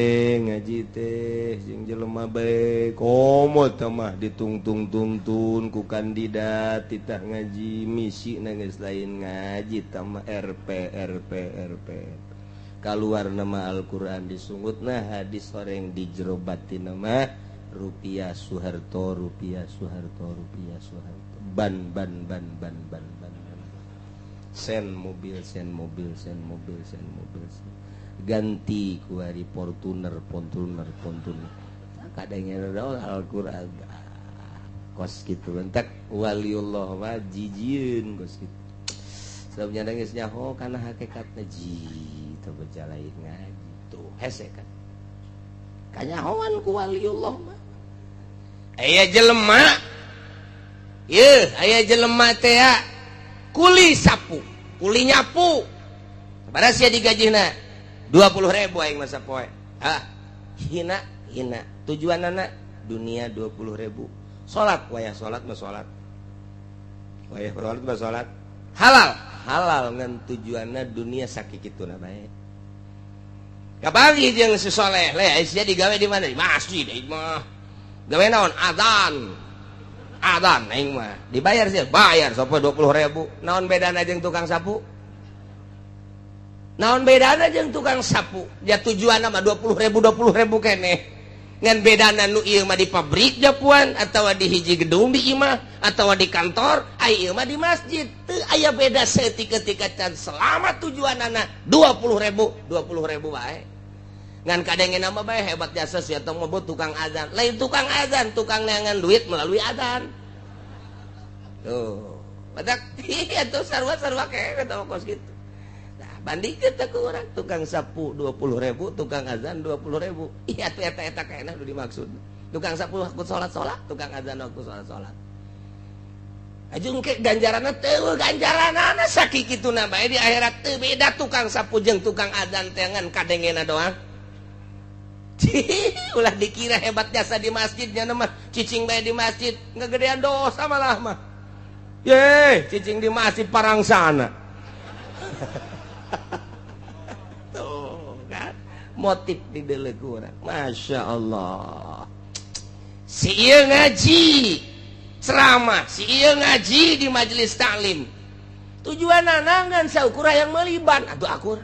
ngaji teh jeung jelema bae komo teh mah ditungtung-tuntun ku kandidat titah ngaji misi na geus lain ngaji tah mah RP RP RP kaluar nama Al-Qur'an disungutna hadis horeng di jero batin mah rupiah Soeharto rupiah Soeharto rupiah Soeharto ban ban ban ban ban ban sen mobil sen mobil sen mobil sen mobil sen. Ganti ku hari Fortuner Fortuner Fortuner kadangnya Al-Qur'an kos kitu entak waliullah mah jijieun kos kitu sebab nya geus nyaho kana hakikatna ji teu bejalain ngaji tuh hese kan kanyahoan ku waliullah mah aya jelema yeuh aya jelema teh kuli sapu kuli nyapu sabaraha sia digajihna 20.000 aing masa poe. Ah, hina hina tujuanana dunia 20.000. Salat wayah salat mah salat. Wayah salat mah salat. Halal, halal ngan tujuanna dunia sakikituna bae. Kabagi jeung si soleh, le sia digawe di mana? Di masjid aing mah. Gawe naon? Adzan. Adzan aing mah. Dibayar sih, bayar sapa 20.000. Naon bedana jeung tukang sapu? Naon bedana jeung tukang sapu? Ya tujuanna mah 20.000 20.000 keneh. Ngan bedana nu ieu mah di pabrik japuan atawa di hiji gedung di imah atawa di kantor, ai ieu mah di masjid. Teu aya beda saeutik ketika can selama tujuanana 20.000 20.000 bae. Ngan kadengena mah bae hebat jasa sia tong mah tukang azan. Lain tukang azan, tukang neangan duit melalui azan. Tuh. Badak ieu tuh sarua-sarua keneh eta kos kitu. Bandingkeun teh ku urang tukang sapu 20.000, tukang azan 20.000. Iya tuh eta-eta keneh nu dimaksud. Tukang sapu waktu salat-salat, tukang azan waktu salat-salat. Ajung ke ganjaranna teu ganjaranana sakikituna bae di akhirat teu beda tukang sapu jeung tukang azan teh ngan kadengena doang. Ulah dikira hebat jasa di masjidnya mah cicing bae di masjid ngegedean dosa malah mah. Ye, cicing di masjid parangsana. Tuh kan motif di deuleu urang. Masya Allah. Si ieu ngaji ceramah, si ieu ngaji di majelis taklim. Tujuanana ngan saukur hayang meuli ban atuh akur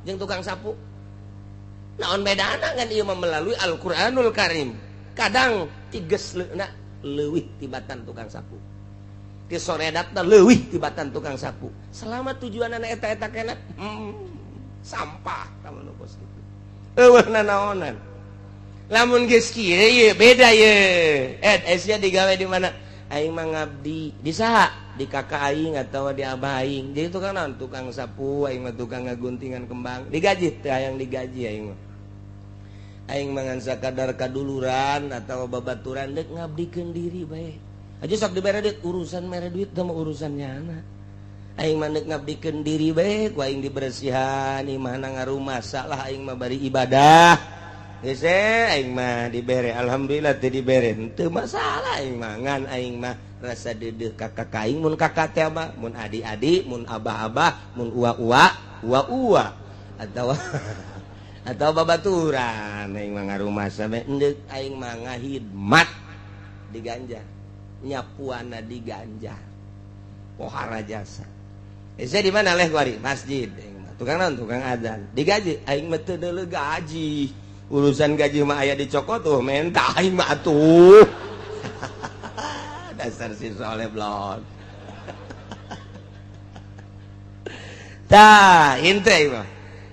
jeung tukang sapu. Naon bedana ngan ieu mah melalui Al-Qur'anul Karim. Kadang tiges leuna leuwih tibatan tukang sapu. Ti soredatna leuwih tibatan tukang sapu. Selama tujuanana eta-eta keneh sampah kamu nu kos kitu. Eueuh nanaonan. Lamun geus kieu ye beda ye. Sia digawe di mana? Aing mah ngabdi di saha? Di kakak aing atau di abah aing. Jadi tukang naon? Tukang sapu aing mah, tukang ngaguntingan kembang. Digaji teh hayang digaji aing mah. Aing mangan sakadar kaduluran atau babaturan deuk ngabdikeun diri bae. Aja sok dibere duit, urusan mere duit teh mah urusan nyana. Aing mah deuk ngabdikeun diri bae, ku aing dibersihan, imahna ngarumasa lah aing mah bari ibadah. Geus aing mah dibere, alhamdulillah teu dibere. Teu masalah aing mah, ngan aing mah rasa dedeh kakak aing mun kakak teh mah, mun adik-adik, mun abah-abah, mun ua-ua, ua-ua atau atau babaturan aing mah ngarumasa bae endek aing mah ngahidmat diganjar, nyapuana diganjar. Pohara jasa. Saya di mana leh kuari? Masjid. Aing mah tukang naon? Tukang adzan. Digaji aing mah teu deuleu gaji. Urusan gaji mah aya dicokot tuh menta aing mah atuh. Dasar si soleh blon. Tah, henteu aing mah.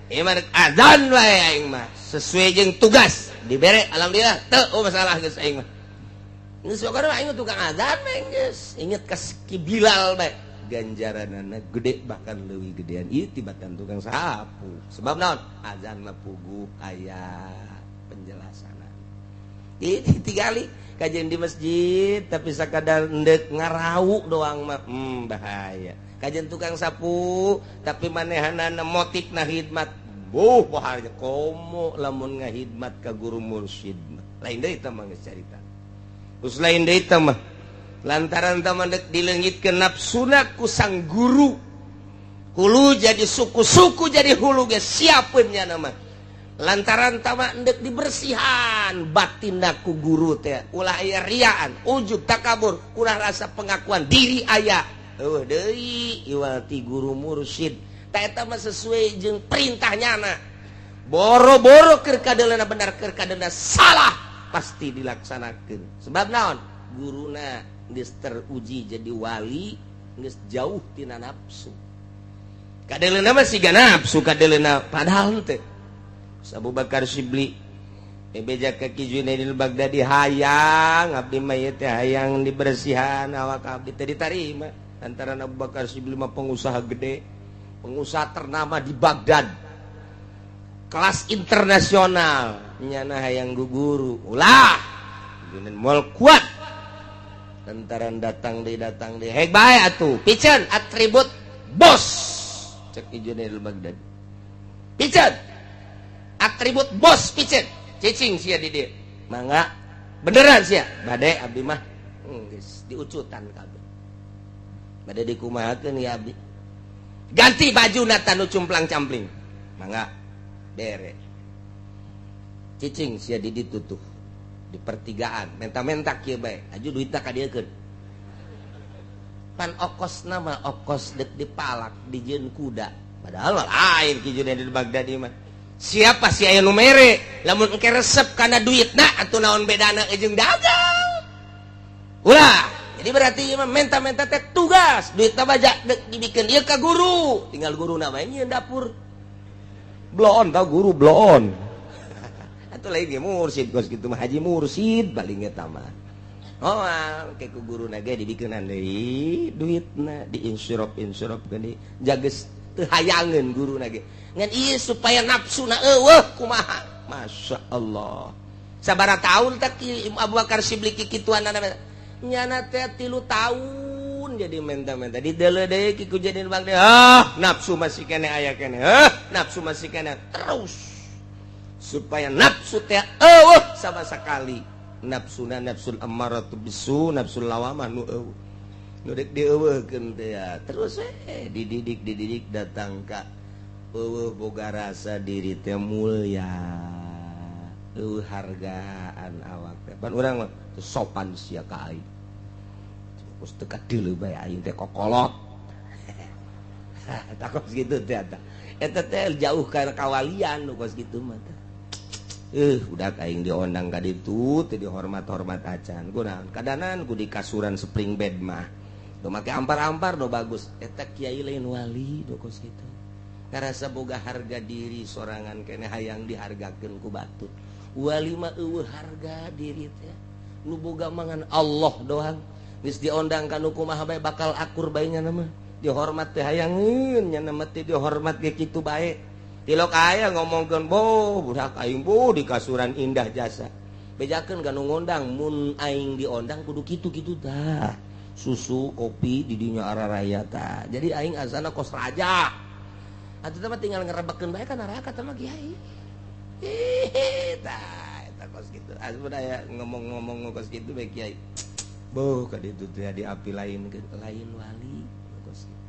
Ieu mah adzan wae aing mah sesuai jeung tugas dibere alhamdulillah teu oh masalah geus aing mah. Geus pokona aing tukang adzan bae geus. Inget ka Ki Bilal bae. Ganjaranana gede bahkan leuwih gedean ieu tibatan tukang sapu. Sebab naon? Adzan mah puguh aya penjelasanna. Ieu tigali kajian di masjid tapi sakadar endek ngarau doang mah bahaya. Kajian tukang sapu tapi manehanana motifna khidmat. Buh bahaya komo lamun ngahidmat ka guru mursyid mah. Lain deui tah mah geus carita. Geus lain deui tah mah. Lantaran tah mah deuk dileungitkeun nafsuna ku sang guru. Hulu jadi suku-suku jadi hulu geus siapeun nya mah. Lantaran tama endek dibersihan batinna ku guru teh ulah aya riaan ujub takabur kurang rasa pengakuan diri aya eueuh deui iwal ti guru mursyid ta eta mah sesuai jeung perintah nyana boro-boro keur kadeulana bener keur kadeulana salah pasti dilaksanakeun sebab naon guruna geus teruji jadi wali geus jauh tina nafsu kadeulana mah siga nafsu kadeulana padahal teh Abu Bakar Shibli beja ka Ki Junaidil Baghdadi hayang abdi mah ieu teh hayang dibersihan awak abdi teh ditarima lantaran Abu Bakar Shibli mah pengusaha gede, pengusaha ternama di Baghdad, kelas internasional, nyana hayang guguru ulah Junaid moal kuat lantaran datang deui hek bae atuh piceun atribut bos cek Ki Junaidil Baghdadi piceun atribut bos piceun cicing sia di dieu mangga beneran sia bade abdi mah geus diucutan kabeh bade dikumahakeun ya abdi ganti bajuna tanu cumplang-campling mangga bere cicing sia di ditu tuh di pertigaan menta-menta kieu bae aju duitna ka dieukeun pan okosna mah okos deuk dipalak dijieun kuda padahal mah lain Ki Junaidil Baghdadi mah siapa sih aya nu mere lamun engke resep kana duitna atuh naon bedana jeung dagang ulah jadi berarti ieu mah menta-menta teh tugas duitna baja deuk dibikeun ieu ka guru tinggal guruna bae nyieun dapur bloon tau guru bloon atuh lain ge mursid kos kitu mah haji mursid paling eta mah oh ke ku guruna ge dibikeunan deui duitna diinsurop-insurop geuning jages teu hayangeun guruna ge ngan ieu supaya nafsuna eueuh kumaha Masya Allah sabaraha tahun teh Abu Bakar Shibli kikituanana nyana teh 3 tahun jadi menta-menta dideuleu deui ki ku jadi bang ah nafsu masih keneh aya keneh ah nafsu masih keneh terus supaya nafsu teh eueuh sama sekali nafsuna nafsul ammaratu bisu nafsul lawamah nu eueuh nu deuk dieuweuhkeun teh terus dididik dididik datang ka eueuh boga rasa diri teh mulia eueuh hargaan awak teh pan urang mah sopan sia ka aing terus teu kadeuleu bae aing teh kokolot takos kitu teh eta teh jauh ka kawalian nu kos kitu mah teh udah aing diondang ka ditu teu dihormat-hormat acan kunaon kadanan ku di kasuran spring bed mah do make ampar-ampar do bagus eta kiai lain wali do kos kitu ngarasa boga harga diri sorangan kene hayang dihargakeun ku batur wali mah eueuh harga diri teh nu boga mangan Allah doang Geus diondang ka nu kumaha bae bakal akur bae nya mah. Dihormat teh hayangeun nya mah teh dihormat ge kitu bae. Tilok aya ngomongkeun boh budak aing boh di kasuran indah jasa. Bejakeun ka nu ngondang mun aing diondang kudu kitu-kitu tah. Susu kopi di dinya araraya tah. Jadi aing azana kos raja. Atuh teh mah tinggal ngerebekeun bae ka neraka teh mah kiai. Ih tah eta kos kitu. Asup aya ngomong-ngomong kos kitu bae kiai. Boh ka ditu teh di api lain lain wali kos kitu.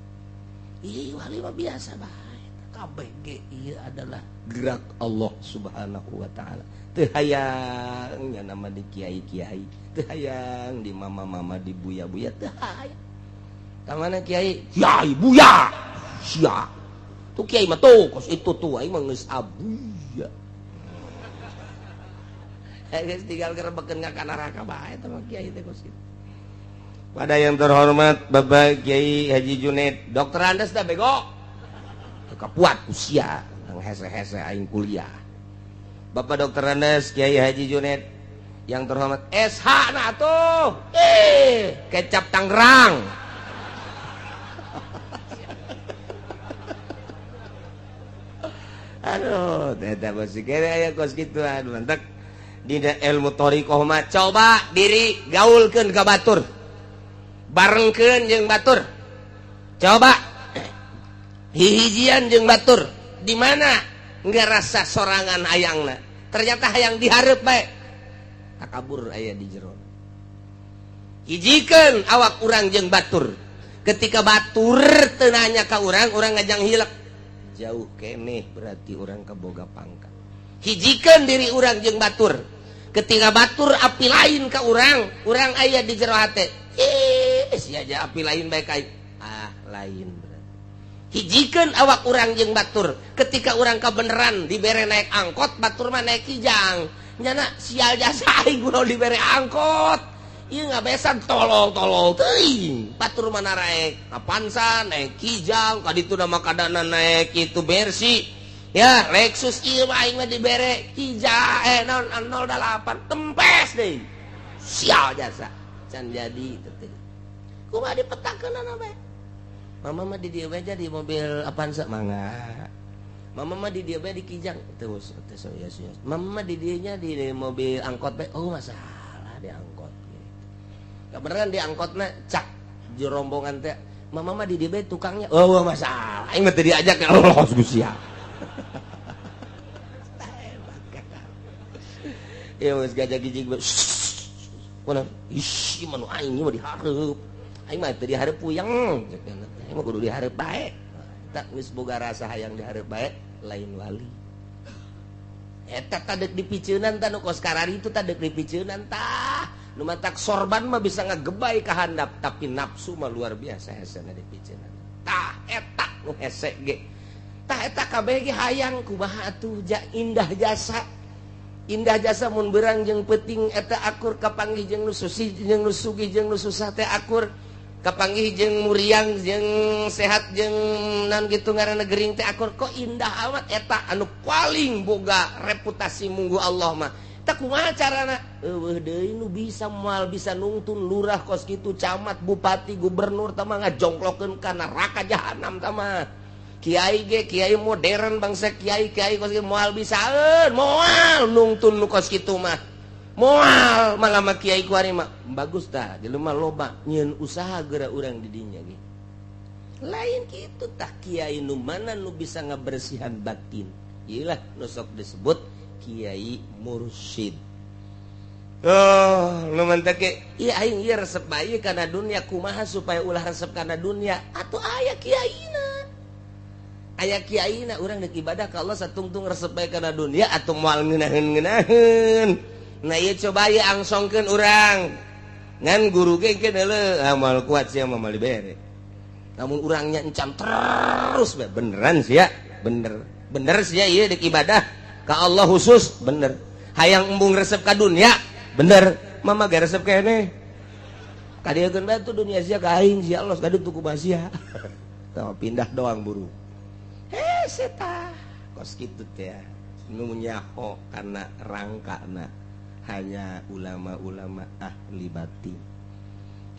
Ih wali mah biasa bae. Kabeh ge ieu adalah gerak Allah Subhanahu wa taala. Teu hayang nya nama di kiai-kiai, teu hayang di mama-mama di buya-buya teu hayang. Ka mana kiai? Kiai buya. Sia. Tuh kiai mah tuh kos itu tuh aing mah geus abuya. Geus tinggal gerebekeun ka neraka bae teh mah kiai teh kos kitu. Pada yang terhormat Bapak Kiai Haji Junaid, dokter Andes dah bego. Kapuat usia, hese-hese aing kuliah. Bapak Dokter Andes Kiai Haji Junaid yang terhormat SH nah tuh. Kecap Tangerang. Aduh, eta bos kere aya kos kitu aduh mantak dina ilmu thariqah mah coba diri gaulkeun ka batur. Barengkeun jeung batur. Coba hihijian jeung batur. Di mana ngerasa sorangan hayangna? Ternyata hayang dihareup bae. Takabur aya di jero. Hijikeun awak urang jeung batur. Ketika batur teu nanya ka urang, urang ngajang hilek. Jauh keneh berarti urang kaboga pangkat. Hijikeun diri urang jeung batur. Ketika batur api lain ka urang, urang aya di jero hate. Sia aja api lain bae ka ah lain berarti. Hijikeun awak urang jeung batur. Ketika urang kabeneran dibere naik angkot, batur mah naik kijang. Nyana sial jasa aing kudu dibere angkot. Ieu ngabesan tolol-tolol teuing. Batur mah naik Avanza, naik kijang, ka ditu mah kadana naik itu Mercy. Ya, Lexus ieu mah aing mah dibere kijang naon 08 tempes deui. Sial jasa. Can jadi teh. Kumaha dipetakeunana bae. Mama mah di dieu bae di mobil Avanza mangga. Mama mah di dieu bae di kijang terus teh ya sia. Mama mah di dieu nya di mobil angkot bae. Oh masalah di angkot gitu. Kabeneran di angkotna cak di rombongan teh. Mama mah di dieu bae tukangnya. Oh masalah. Aing mah teu diajak ya Allah geus sia. Ya geus gajah gijig. Mana? Ih, manu aing mah dihareup. Aing mah teu dihareup puyeng. Aing mah kudu dihareup bae. Eta geus boga rasa hayang dihareup bae, lain wali. Eta tah deuk dipiceunan tah nu kos karari itu tah deuk dipiceunan tah. Nu matak sorban mah bisa ngagebay ka handap, tapi nafsu mah luar biasa hesena dipiceunan. Tah eta nu hese ge. Tah eta kabeh ge hayang kumaha atuh ja indah jasa. Indah jasa mun berang jeung peuting eta akur kapanggih jeung nu susih jeung nu sugih jeung nu susah teh akur kapanggih jeung muriang jeung sehat jeung naon kitu ngaranna gering teh akur kok indah amat eta anu paling boga reputasi munggu Allah mah tah kumaha carana eueuh deui nu bisa moal bisa nungtun lurah kos kitu camat bupati gubernur tah mah ngajongklokeun ka neraka jahanam tah mah. Kiai ge kiai modern bangsa kiai kiai kos kitu moal bisaeun moal nungtun nu kos kitu mah moal malah mah kiai ku ari mah bagus tah jelema loba nyieun usaha geura urang di dinya ge lain kitu tah kiai nu mana nu bisa ngabersihan batin ieu lah nu sok disebut kiai mursyid. Oh nu mantak ge ieu aing ieu resep bae kana dunia kumaha supaya ulah resep kana dunia atuh aya kiaina. Aya kiaina urang deuk ibadah ka Allah satungtung resep bae kana dunia atuh moal ngeunaheun-ngeunaheun. Nah ieu coba ieu angsongkeun urang. Ngan guru ge engke deuleu ah moal kuat sia mah moal dibere. Lamun urangnya encam terus bae beneran sia, bener. Bener sia ieu deuk ibadah ka Allah khusus bener. Hayang embung resep ka dunia bener. Mama ge resep keneh. Kadieukeun bae tuh dunia sia ka aing sia Allah kadieu tuh kumaha sia. Tah pindah doang buru. Seta kos kitu teh nu nyaho kana rangkana hanya ulama-ulama ahli batin.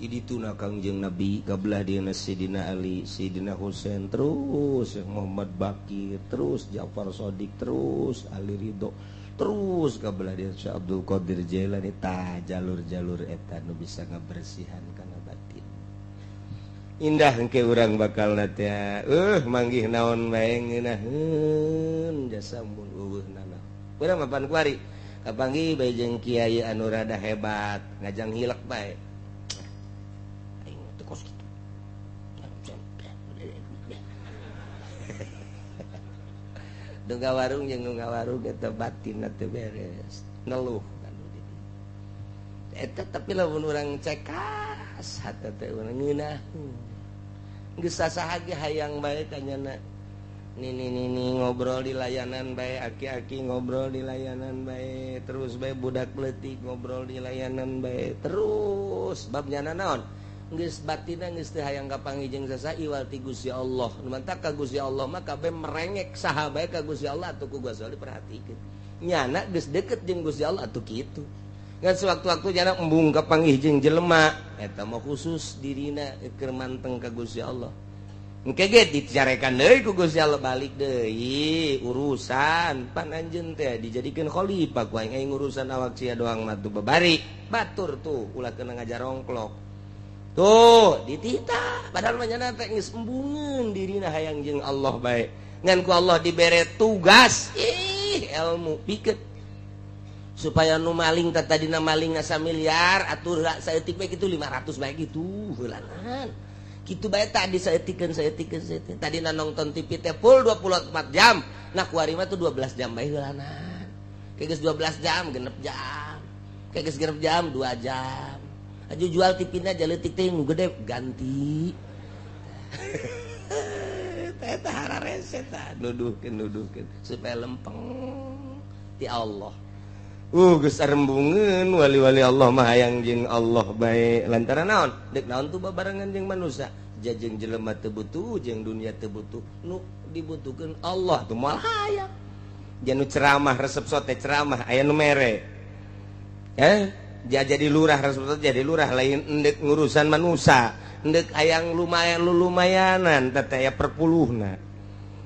Kidituna Kangjeng Nabi kabelah dieuna Sidina Ali, Sidina Husain, terus Muhammad Bakir, terus Ja'far Shadiq, terus Ali Ridho, terus kabelah dieuna Syekh Abdul Qadir Jailani. Tah jalur-jalur eta nu bisa ngabersihan kana batin. Indah engke urang bakal teh manggih naon bae ngeunaheun jasa mun eueuh nana. Urang mah pan kuari kapanggih bae jeung kiai anu rada hebat ngajang hilek bae. Aing teh kos kitu. Dungga warung jeung dungga warung eta batinna teu beres. Ngeluh kanu di dieu. Eta tapi lamun urang cekas hate teh urang ngeunaheun. Geus sasaha ge hayang bae ka nyana. Nini-nini ngobrol di layanan bae, aki-aki ngobrol di layanan bae, terus bae budak leutik ngobrol di layanan bae, terus bab nyana naon? Geus batinna geus teu hayang kapanggih jeung sasa iwal ti Gusti Allah. Nu mantak ka Gusti Allah mah kabeh merengek saha bae ka Gusti Allah atuh ku Gusti Allah diperhatikeun. Nyana geus deket jeung Gusti Allah atuh kitu. Ngan sewaktu-waktu nyana embung kapanggih jeung jelema, eta mah khusus dirina keur manteng ka Gusti Allah. Engke ge dicarekan deui ku Gusti Allah balik deui urusan pan anjeun teh dijadikeun khalifah ku aing urusan awak sia doang mah tuh babari batur tuh ulah kena ngajarongklok tuh dititah padahal mah nyana teh geus embungeun dirina hayang jeung Allah bae ngan ku Allah dibere tugas ih ilmu pikeun supaya nu maling teh tadina maling samiliar atuh saeutik bae kitu 500 bae kitu heulanan. Kitu bae tadi saeutikeun saeutikeun tadi na nonton TV teh full 24 jam. Nah kuari mah tuh 12 jam bae heulanan. Kayak geus 12 jam genep jam. Kayak geus genep jam 2 jam. Aju jual TV-na jaleutik teh nu gede ganti. Eta hararese tah nuduhkeun supaya lempeng ti Allah. Geus arembungeun wali-wali Allah mah hayang jeung Allah bae lantaran naon? Deuk naon tuh babarengan jeung manusia? Jajeng jelema teu butuh, jeung dunia teu butuh, nu dibutuhkeun Allah tuh moal hayang. Janu ceramah resep sote ceramah aya nu mere. Jadi lurah resep sote jadi lurah lain endek ngurusan manusia, endek hayang lumayan lulumayanan teh aya perpuluhna.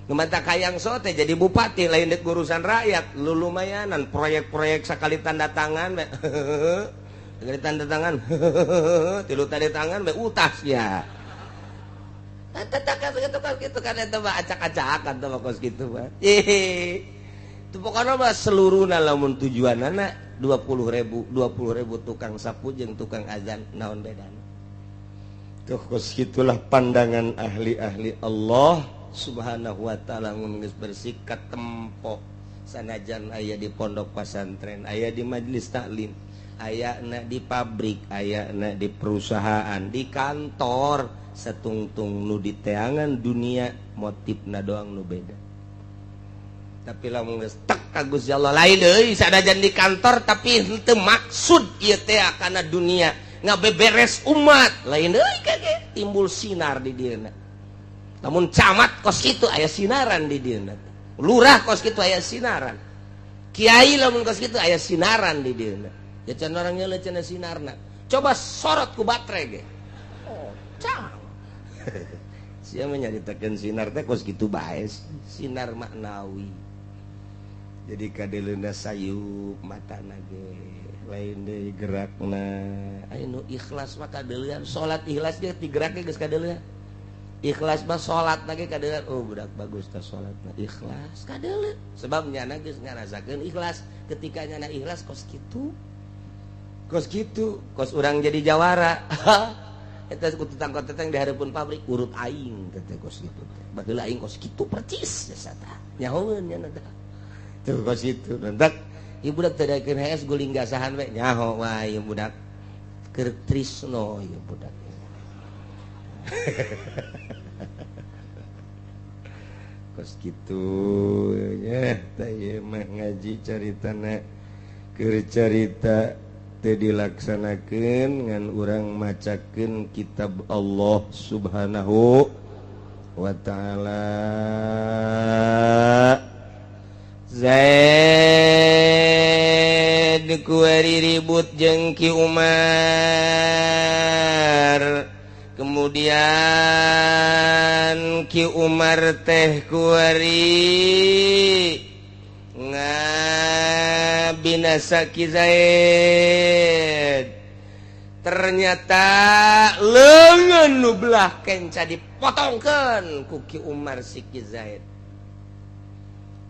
Ngemantak hayang sote jadi bupati lain dek urusan rakyat lu lumayanan proyek-proyek sekali tanda tangan be sekali tanda tangan tilu tanda tangan be utas ya gitu kan eta mah acak-acakan teh kos kitu mah itu pokoknya mah seluruhna lamun tujuanana 20.000 tukang sapu jeung tukang azan naon bedana tuh kos kitulah pandangan ahli-ahli Allah Subhanahu wa ta'ala mun geus bersih katempo sanajan aya di pondok pesantren, aya di majelis taklim, ayana di pabrik, ayana di perusahaan, di kantor, satungtung nu diteangan dunia motifna doang nu beda. Tapi lamun geus tek ka Gusti Allah lain deui sanajan di kantor tapi henteu maksud ieu teh kana dunia ngabeberes umat lain deui kage timbul sinar di dieuna. Namun camat kos kitu aya sinaran di dieuna. Lurah kos kitu aya sinaran. Kiai lamun kos kitu aya sinaran di dieuna. Ya can orang nyeuleuh cenah sinarna. Coba sorot ku baterai ge. Oh, cang. Sia mah nyaritakeun sinar teh kos kitu bae, sinar maknawi. Jadi kadeleuna sayup matana ge, lain deui gerakna. Aya nu ikhlas mah kadeuleun, salat ikhlas ge digerakna geus kadeuleun. Ikhlas mah salat lagi kadeuleun, oh budak bagus teh salatna ikhlas kadeuleun. Sebab nyana geus ngarasakeun ikhlas, ketika nyana ikhlas kos kitu. Kos kitu, kos urang jadi jawara. Eta kutu tangkot-teteng di hareupeun pabrik urut aing teh kos kitu teh. Baheula aing kos kitu percis jasa tah. Nyahoeun nyana tah. Tuh kos kitu. Rentak ieu budak teh daekeun hees guling gasahan we nyaho wae ieu budak. Keur trisno ieu budak. Kos kitu nya teh ieu mah ngaji caritana keur carita teu dilaksanakeun ngan urang macakeun kitab Allah Subhanahu wa ta'ala. Zaid kuari ribut jeung Ki Umar. Ki Umar teh kuari ngabinasa Ki Zaid. Ternyata leungeun nu belah kenca dipotongkeun ku Ki Umar si Ki Zaid.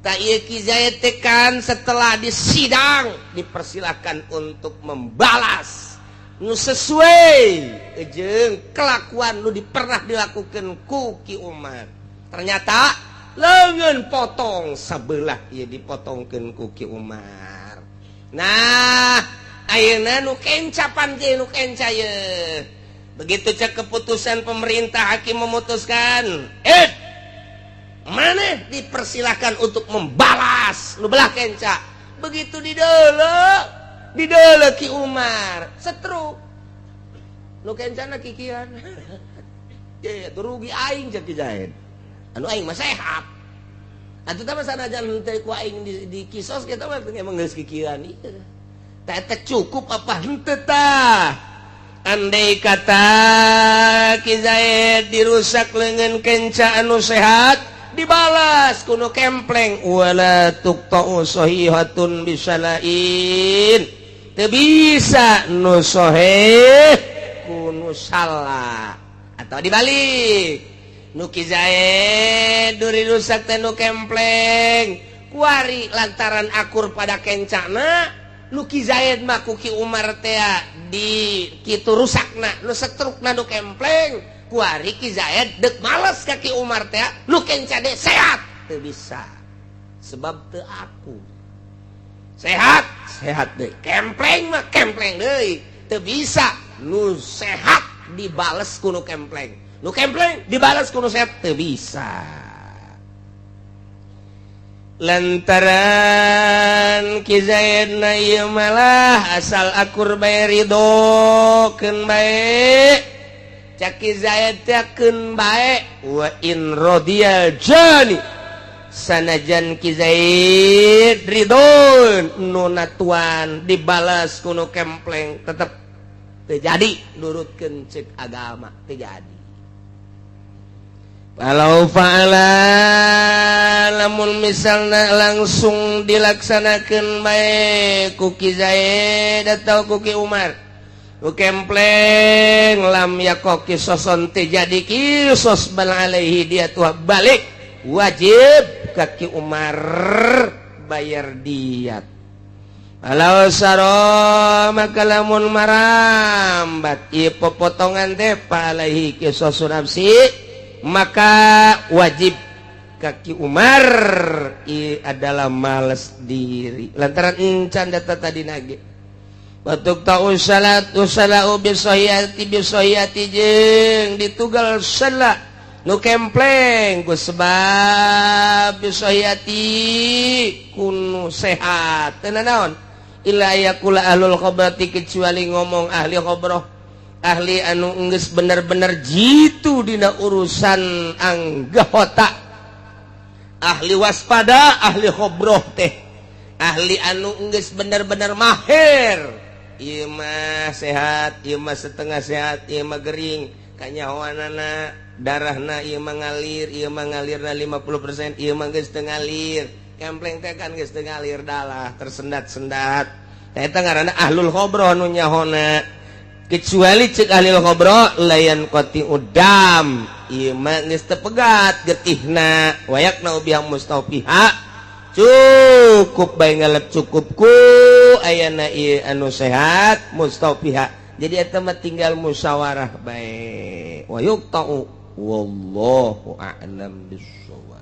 Tak ieu Ki Zaid teh kan setelah disidang dipersilakan untuk membalas nu sesuai jeung kelakuan nu pernah dilakukan ku Ki Umar. Ternyata leungeun potong sebelah ieu dipotongkeun ku Ki Umar. Nah, ayeuna nu kenca pan ge nu kenca ye. Begitu cek keputusan pemerintah, hakim memutuskan, maneh dipersilahkan untuk membalas nu belah kenca. Begitu dideuleu dideuleu Ki Umar, setruk nu kencana kikian ye, rugi aing cek Ki Zaid, anu aing mah sehat atuh. Tah, sanajan henteu ku aing di kisos, kita mah emang geus kikian ieu. Tah, eta cukup apa henteu tah? Andai kata Ki Zaid dirusak lengan kenca anu sehat, dibalas ku nu kempleng, wala tuqta'u sahihatun bisalain, teu bisa nu soheh ku nu salah atau dibalik. Nu Ki Zaid duri rusak teh nu kempleng kuari, lantaran akur pada kencana nu Ki Zaid mah ku Ki Umar teh di kitu rusakna nu setrukna nu kempleng, kuari Ki Zaid dek males ka Ki Umar teh nu kenca de sehat, teu bisa sebab teu aku sehat sehat deh, kempleng mah kempleng deui. Teu bisa nu sehat dibales ku nu kempleng, nu kempleng dibales ku nu sehat, teu bisa. Lantaran Ki Zaid na ieu malah asal akur bae, ridokeun bae. Cak Ki Zaid teh keun bae, wa in radiyal jani, sanajan Ki Zaid ridho nuna tuan dibalas ku nu kempleng, tetep terjadi nurutkeun cek agama, terjadi. Kalau fa'ala, lamun misalnya langsung dilaksanakan bae ku Ki Zaid atau ku Ki Umar, ku kempleng, lam yaqa qisason, jadi kisos, bal alaihi dia tuh balik wajib ka Ki Umar bayar diat. Walau saro, maka lamun marambat ieu popotongan teh, fa alaihi qisasun nafsi, maka wajib ka Ki Umar i adalah males diri lantaran encan data tadi nage. Batuk ta'u salat usalau bisohiyati bisohiyati, jeung ditugal salah nu kempleng ku sebab bisohiyati kunu sehat. Teu naon illa yaqula ahlul khobrati, kecuali ngomong ahli khobroh, ahli anu enggeus bener-bener jitu dina urusan anggota, ahli waspada, ahli khobroh teh ahli anu enggeus bener-bener mahir. Ieu mah sehat, ieu mah setengah sehat, ieu mah gering kanyahoanana, darahna ieu mah ngalir, ieu mah ngalirna 50%, ieu mah geus teu ngalir. Kempleng teh kan geus teu ngalir dalah, tersendat-sendat. Tah, eta ngaranna ahlul khobroh nu nyahona. Kecuali cek ahli khobroh layan qati udam, ieu mah geus teu pegat getihna, wayakna biha mustaufiha, cukup bae ngalep, cukup ku ayana ieu anu sehat mustaufiha. Jadi eta mah tinggal musyawarah bae, wa yuqta'u, wallahu a'lam bissawab.